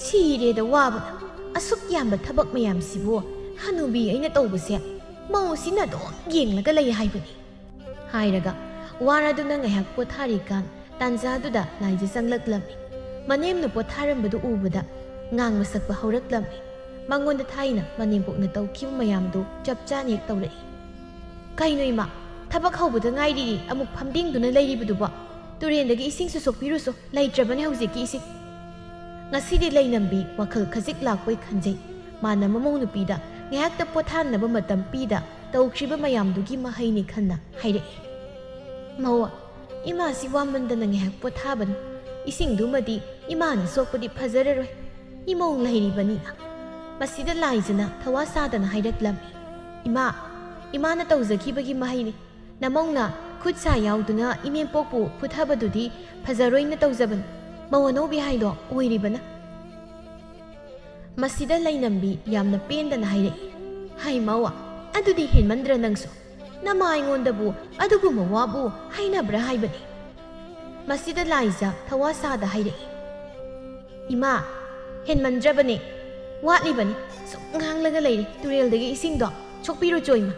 "ꯁꯤꯔꯦꯗ ꯋꯥꯕꯅ꯫ ꯑꯁꯨꯛ ꯌꯥꯝꯕ ꯊꯕꯛ ꯃꯌꯥꯝꯁꯤꯕꯨ ꯍꯅꯨꯕꯤ ꯑꯩꯅ ꯇꯧꯕꯁꯦ ꯃꯧꯁꯤꯅ ꯑꯗꯨꯝ ꯌꯦꯡꯂꯒ ꯂꯩ ꯍꯥꯏꯕꯅꯤ꯫" ꯍꯥꯏꯔꯒ ꯋꯥꯔꯗꯨꯅ ꯉꯥꯏꯍꯥꯛ ꯄꯣꯊꯥꯔꯤꯀꯥꯟ ꯇꯥꯟꯖꯥꯗꯨꯗ ꯂꯥꯏꯖ ꯆꯪꯂꯛꯂꯝꯃꯤ꯫ ꯃꯅꯦꯝꯅ ꯄꯣꯊꯥꯔꯝꯕꯗꯨ ꯎꯕꯗ ꯉꯥꯡꯕ ꯁꯛꯄ ꯍꯧꯔꯛꯂꯝꯃꯤ꯫ ꯃꯉꯣꯟꯗ ꯊꯥꯏꯅ ꯃꯅꯦꯝꯄꯣꯛꯅ ꯇꯧꯈꯤꯕ ꯃꯌꯥꯝꯗꯨ ꯆꯞ ꯆꯥꯅ ꯍꯦꯛ ꯇꯧꯔꯛꯏ꯫ "ꯀꯩꯅꯣ ꯏꯃꯥ, ꯊꯕꯛ ꯍꯧꯕꯗ ꯉꯥꯏꯔꯤ ꯑꯃꯨꯛ ꯐꯝꯗꯤꯡꯗꯨꯅ ꯂꯩꯔꯤꯕꯗꯨꯕꯣ? ꯇꯨꯔꯦꯟꯗꯒꯤ ꯏꯁꯤꯡꯁꯨ ꯁꯣꯛꯄꯤꯔꯨꯁꯣ, ꯂꯩꯇ꯭ꯔꯕꯅꯦ ꯍꯧꯖꯤꯛꯀꯤ ꯏꯁꯤꯡ꯫" ꯉꯁꯤꯗꯤ ꯂꯩꯅꯝꯕꯤ ꯋꯥꯈꯜ ꯈꯖꯤꯛ ꯂꯥꯛꯄꯣꯏ ꯈꯟꯖꯩ꯫ ꯃꯥꯅ ꯃꯃꯧ ꯅꯨꯄꯤꯗ ꯉꯥꯏꯍꯥꯛꯇ ꯄꯣꯊꯥꯅꯕ ꯃꯇꯝ ꯄꯤꯗ ꯇꯧꯈ꯭ꯔꯤꯕ ꯃꯌꯥꯝꯗꯨꯒꯤ ꯃꯍꯩꯅꯤ ꯈꯟꯅ ꯍꯥꯏꯔꯛꯏ꯫ ꯃꯧ, ꯏꯃꯥꯁꯤ ꯋꯥꯃꯟꯗꯅ ꯉꯥꯏꯍꯥꯛ ꯄꯣꯊꯥꯕꯅꯤ꯫ ꯏꯁꯤꯡꯗꯨꯃꯗꯤ ꯏꯃꯥꯅ ꯁꯣꯛꯄꯗꯤ ꯐꯖꯔꯔꯣꯏ꯫ ꯏꯃꯧ ꯂꯩꯔꯤꯕꯅꯤꯅ꯫ ꯃꯁꯤꯗ ꯂꯥꯏꯖꯅ ꯊꯋꯥ ꯁꯥꯗꯅ ꯍꯥꯏꯔꯛꯂꯝꯃꯤ꯫ ꯏꯃꯥ, ꯏꯃꯥꯅ ꯇꯧꯖꯈꯤꯕꯒꯤ ꯃꯍꯩꯅꯤ꯫ ꯅꯃꯧꯅ ꯈꯨꯠ ꯁꯥ ꯌꯥꯎꯗꯨꯅ ꯏꯅꯦꯝꯄꯣꯛꯄꯨ ꯐꯨꯊꯕꯗꯨꯗꯤ ꯐꯖꯔꯣꯏꯅ ꯇꯧꯖꯕꯅꯤ꯫ ꯃꯧ ꯑꯅꯧꯕꯤ ꯍꯥꯏꯗꯣ ꯑꯣꯏꯔꯤꯕꯅ꯫ ꯃꯁꯤꯗ ꯂꯩꯅꯝꯕꯤ ꯌꯥꯝꯅ ꯄꯦꯟꯗꯅ ꯍꯥꯏꯔꯛꯏ, "ꯍꯩ ꯃꯧ, ꯑꯗꯨꯗꯤ ꯍꯦꯟꯃꯟꯗ꯭ꯔ ꯅꯪꯁꯨ? ꯅꯃꯥ ꯑꯩꯉꯣꯟꯗꯕꯨ ꯑꯗꯨꯒꯨꯝꯕ ꯋꯥꯕꯨ ꯍꯥꯏꯅꯕ꯭ꯔꯥ ꯍꯥꯏꯕꯅꯤ?" ꯃꯁꯤꯗ ꯂꯥꯏꯖ ꯊꯋꯥ ꯁꯥꯗ ꯍꯥꯏꯔꯛꯏ, "ꯏꯃꯥ, ꯍꯦꯟꯃꯟꯗ꯭ꯔꯕꯅꯦ, ꯋꯥꯠꯂꯤꯕꯅꯤ, ꯁꯨꯝ ꯉꯥꯡꯂꯒ ꯂꯩꯔꯦ ꯇꯨꯔꯦꯜꯗꯒꯤ ꯏꯁꯤꯡꯗꯣ, ꯁꯣꯛꯄꯤꯔꯨꯆꯣ ꯏꯃꯥ꯫"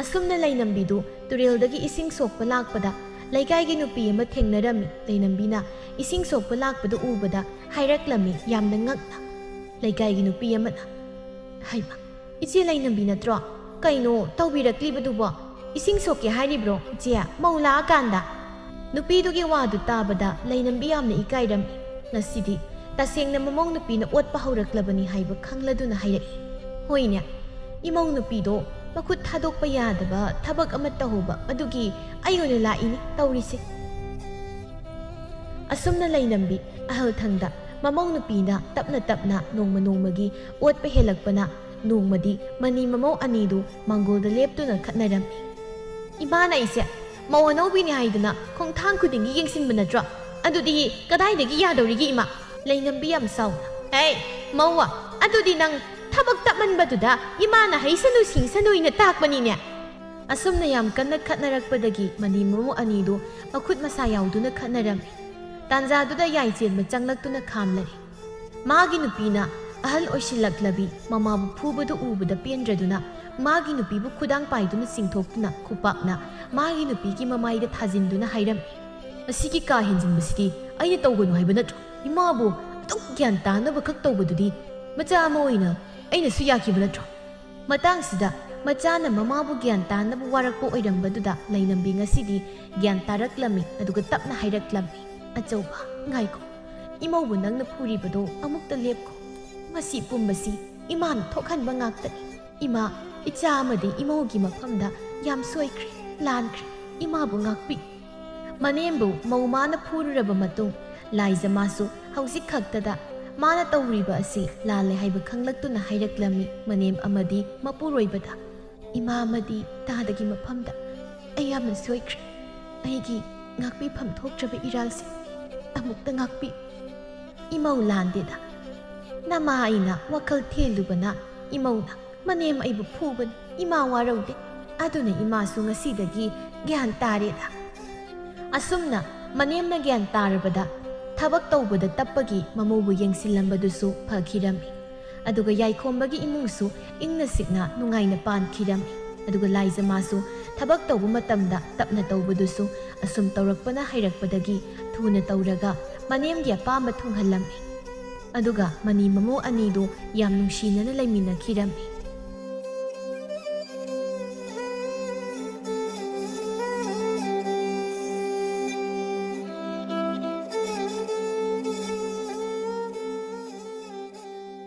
ꯑꯁꯨꯝꯅ ꯂꯩꯅꯝꯕꯤꯗꯨ ꯇꯨꯔꯦꯜꯗꯒꯤ ꯏꯁꯤꯡ ꯁꯣꯛꯄ ꯂꯥꯛꯄꯗ ꯂꯩꯀꯥꯏꯒꯤ ꯅꯨꯄꯤ ꯑꯃ ꯊꯦꯡꯅꯔꯝꯃꯤ꯫ ꯂꯩꯅꯝꯕꯤꯅ ꯏꯁꯤꯡ ꯁꯣꯛꯄ ꯂꯥꯛꯄꯗꯨ ꯎꯕꯗ ꯍꯥꯏꯔꯛꯂꯝꯃꯤ ꯌꯥꯝꯅ ꯉꯛꯅ꯫ ꯂꯩꯀꯥꯏꯒꯤ ꯅꯨꯄꯤ ꯑꯃꯅ, "ꯍꯩꯃꯥ, ꯏꯆꯦ ꯂꯩꯅꯝꯕꯤ ꯅꯠꯇ꯭ꯔꯣ? ꯀꯩꯅꯣ ꯇꯧꯕꯤꯔꯛꯂꯤꯕꯗꯨꯕꯣ? ꯏꯁꯤꯡ ꯁꯣꯛꯀꯦ ꯍꯥꯏꯔꯤꯕ꯭ꯔꯣ ꯏꯆꯦ? ꯃꯧ ꯂꯥꯛꯑꯀꯥꯟꯗ?" ꯅꯨꯄꯤꯗꯨꯒꯤ ꯋꯥꯗꯨ ꯇꯥꯕꯗ ꯂꯩꯅꯝꯕꯤ ꯌꯥꯝꯅ ꯏꯀꯥꯏꯔꯝꯃꯤ꯫ ꯉꯁꯤꯗꯤ ꯇꯁꯦꯡꯅ ꯃꯃꯧ ꯅꯨꯄꯤꯅ ꯑꯣꯠꯄ ꯍꯧꯔꯛꯂꯕꯅꯤ ꯍꯥꯏꯕ ꯈꯪꯂꯗꯨꯅ ꯍꯥꯏꯔꯛꯏ, "ꯍꯣꯏꯅꯦ, ꯏꯃꯧ ꯅꯨꯄꯤꯗꯣ ꯃꯈꯨꯠ ꯊꯥꯗꯣꯛꯄ ꯌꯥꯗꯕ ꯊꯕꯛ ꯑꯃ ꯇꯧꯍꯧꯕ ꯑꯗꯨꯒꯤ ꯑꯩ ꯑꯣꯏꯅ ꯂꯥꯛꯏꯅꯤ ꯇꯧꯔꯤꯁꯦ꯫" ꯑꯁꯨꯝꯅ ꯂꯩꯅꯝꯕꯤ ꯑꯍꯜ ꯊꯪꯗ ꯃꯃꯧ ꯅꯨꯄꯤꯅ ꯇꯞꯅ ꯇꯞꯅ ꯅꯣꯡꯃ ꯅꯣꯡꯃꯒꯤ ꯑꯣꯠꯄ ꯍꯦꯜꯂꯛꯄꯅ ꯅꯣꯡꯃꯗꯤ ꯃꯅꯤ ꯃꯃꯧ ꯑꯅꯤꯗꯨ ꯃꯥꯡꯒꯣꯜꯗ ꯂꯦꯞꯇꯨꯅ ꯈꯠꯅꯔꯝꯃꯤ꯫ "ꯏꯃꯥꯅ ꯑꯩꯁꯦ ꯃꯧ ꯑꯅꯧꯕꯤꯅꯤ ꯍꯥꯏꯗꯅ ꯈꯣꯡꯊꯥꯡ ꯈꯨꯗꯤꯡꯒꯤ ꯌꯦꯡꯁꯤꯟꯕ ꯅꯠꯇ꯭ꯔꯣ? ꯑꯗꯨꯗꯤ ꯀꯗꯥꯏꯗꯒꯤ ꯌꯥꯗꯧꯔꯤꯒꯦ ꯏꯃꯥ?" ꯂꯩꯅꯝꯕꯤ ꯌꯥꯝ ꯁꯥꯎꯅ, "ꯍꯦ ꯃꯧ, ꯑꯗꯨꯗꯤ ꯅꯪ ꯊꯕꯛ ꯇꯞꯃꯟꯕꯗꯨꯗ ꯏꯃꯥꯅ ꯍꯩꯁꯅꯨ ꯁꯤꯡꯁꯅꯨ ꯏꯅ ꯇꯥꯛꯄꯅꯤꯅꯦ꯫" ꯑꯁꯨꯝꯅ ꯌꯥꯝ ꯀꯟꯅ ꯈꯠꯅꯔꯛꯄꯗꯒꯤ ꯃꯅꯤ ꯃꯃꯧ ꯑꯅꯤꯗꯨ ꯃꯈꯨꯠ ꯃꯁꯥ ꯌꯥꯎꯗꯨꯅ ꯈꯠꯅꯔꯝꯃꯤ꯫ ꯇꯥꯟꯖꯥꯗꯨꯗ ꯌꯥꯏ ꯆꯦꯟꯕ ꯆꯪꯂꯛꯇꯨꯅ ꯈꯥꯝꯂꯔꯦ꯫ ꯃꯥꯒꯤ ꯅꯨꯄꯤꯅ ꯑꯍꯜ ꯑꯣꯏꯁꯤꯜꯂꯛꯂꯕꯤ ꯃꯃꯥꯕꯨ ꯐꯨꯕꯗꯨ ꯎꯕꯗ ꯄꯦꯟꯗ꯭ꯔꯗꯨꯅ ꯃꯥꯒꯤ ꯅꯨꯄꯤꯕꯨ ꯈꯨꯗꯥꯡ ꯄꯥꯏꯗꯨꯅ ꯆꯤꯡꯊꯣꯛꯇꯨꯅ ꯈꯨꯄꯥꯛꯅ ꯃꯥꯒꯤ ꯅꯨꯄꯤꯒꯤ ꯃꯃꯥꯏꯗ ꯊꯥꯖꯤꯟꯗꯨꯅ ꯍꯥꯏꯔꯝꯃꯤ, "ꯑꯁꯤꯒꯤ ꯀꯥ ꯍꯦꯟꯖꯤꯟꯕꯁꯤꯗꯤ ꯑꯩꯅ ꯇꯧꯒꯅꯨ ꯍꯥꯏꯕ ꯅꯠꯇ꯭ꯔꯣ? ꯏꯃꯥꯕꯨ ꯑꯗꯨꯛ ꯒ꯭ꯌꯥꯟ ꯇꯥꯅꯕ ꯈꯛ ꯇꯧꯕꯗꯨꯗꯤ ꯃꯆꯥ ꯑꯃ ꯑꯣꯏꯅ ꯑꯩꯅꯁꯨ ꯌꯥꯈꯤꯕ ꯅꯠꯇ꯭ꯔꯣ?" ꯃꯇꯥꯡꯁꯤꯗ ꯃꯆꯥꯅ ꯃꯃꯥꯕꯨ ꯒ꯭ꯌꯥꯟ ꯇꯥꯅꯕ ꯋꯥꯔꯛꯄ ꯑꯣꯏꯔꯝꯕꯗꯨꯗ ꯂꯩꯅꯝꯕꯤ ꯉꯁꯤꯗꯤ ꯒ꯭ꯌꯥꯟ ꯇꯥꯔꯛꯂꯝꯃꯤ, ꯑꯗꯨꯒ ꯇꯞꯅ ꯍꯥꯏꯔꯛꯂꯝꯃꯤ, "ꯑꯆꯧꯕ, ꯉꯥꯏꯈꯣ, ꯏꯃꯧꯕꯨ ꯅꯪꯅ ꯐꯨꯔꯤꯕꯗꯣ ꯑꯃꯨꯛꯇ ꯂꯦꯞꯈꯣ꯫ ꯃꯁꯤ ꯄꯨꯝꯕꯁꯤ ꯏꯃꯥꯅ ꯊꯣꯛꯍꯟꯕ ꯉꯥꯛꯇꯅꯤ꯫ ꯏꯃꯥ, ꯏꯆꯥ ꯑꯃꯗꯤ ꯏꯃꯧꯒꯤ ꯃꯐꯝꯗ ꯌꯥꯝ ꯁꯣꯏꯈ꯭ꯔꯦ, ꯂꯥꯟꯈ꯭ꯔꯦ꯫ "ꯏꯃꯥꯕꯨ ꯉꯥꯛꯄꯤ"꯫ ꯃꯅꯦꯝꯕꯨ ꯃꯧ ꯃꯥꯅ ꯐꯨꯔꯨꯔꯕ ꯃꯇꯨꯡ, ꯂꯥꯏꯖꯃꯥꯁꯨ ꯍꯧꯖꯤꯛ ꯈꯛꯇꯗ ꯃꯥꯅ ꯇꯧꯔꯤꯕ ꯑꯁꯤ ꯂꯥꯜꯂꯦ ꯍꯥꯏꯕ ꯈꯪꯂꯛꯇꯨꯅ ꯍꯥꯏꯔꯛꯂꯝꯃꯤ ꯃꯅꯦꯝ ꯑꯃꯗꯤ ꯃꯄꯨꯔꯣꯏꯕꯗ꯫ "ꯏꯃꯥ ꯑꯃꯗꯤ ꯇꯥꯗꯒꯤ ꯃꯐꯝꯗ ꯑꯩ ꯌꯥꯝꯅ ꯁꯣꯏꯈ꯭ꯔꯦ꯫ ꯑꯩꯒꯤ ꯉꯥꯛꯄꯤꯐꯝ ꯊꯣꯛꯇ꯭ꯔꯕ ꯏꯔꯥꯜꯁꯦ ꯑꯃꯨꯛꯇ ꯉꯥꯛꯄꯤ"꯫ "ꯏꯃꯧ ꯂꯥꯟꯗꯦꯗ꯫ ꯅꯃꯥ ꯑꯩꯅ ꯋꯥꯈꯜ ꯊꯦꯜꯂꯨꯕꯅ ꯏꯃꯧꯅ ꯃꯅꯦꯝ ꯑꯩꯕꯨ ꯐꯨꯕꯅꯤ꯫ ꯏꯃꯥ ꯋꯥꯔꯧꯗꯦ꯫ ꯑꯗꯨꯅ ꯏꯃꯥꯁꯨ ꯉꯁꯤꯗꯒꯤ ꯒ꯭ꯌꯥꯟ ꯇꯥꯔꯦꯗ"꯫ ꯑꯁꯨꯝꯅ ꯃꯅꯦꯝꯅ ꯒ꯭ꯌꯥꯟ ꯇꯥꯔꯕꯗ ꯊꯕꯛ ꯇꯧꯕꯗ ꯇꯞꯄꯒꯤ ꯃꯃꯧꯕꯨ ꯌꯦꯡꯁꯤꯜꯂꯝꯕꯗꯨꯁꯨ ꯐꯈꯤꯔꯝꯃꯤ꯫ ꯑꯗꯨꯒ ꯌꯥꯏꯈꯣꯝꯕꯒꯤ ꯏꯃꯨꯡꯁꯨ ꯏꯪꯅ ꯁꯤꯛꯅ ꯅꯨꯡꯉꯥꯏꯅ ꯄꯥꯟꯈꯤꯔꯝꯃꯤ꯫ ꯑꯗꯨꯒ ꯂꯥꯏꯖꯃꯥꯁꯨ ꯊꯕꯛ ꯇꯧꯕ ꯃꯇꯝꯗ ꯇꯞꯅ ꯇꯧꯕꯗꯨꯁꯨ ꯑꯁꯨꯝ ꯇꯧꯔꯛꯄꯅ ꯍꯩꯔꯛꯄꯗꯒꯤ ꯊꯨꯅ ꯇꯧꯔꯒ ꯃꯅꯦꯝꯒꯤ ꯑꯄꯥꯝꯕ ꯊꯨꯡꯍꯜꯂꯝꯃꯤ꯫ ꯑꯗꯨꯒ ꯃꯅꯤ ꯃꯃꯧ ꯑꯅꯤꯗꯨ ꯌꯥꯝ ꯅꯨꯡꯁꯤꯅꯅ ꯂꯩꯃꯤꯟꯅꯈꯤꯔꯝꯃꯤ꯫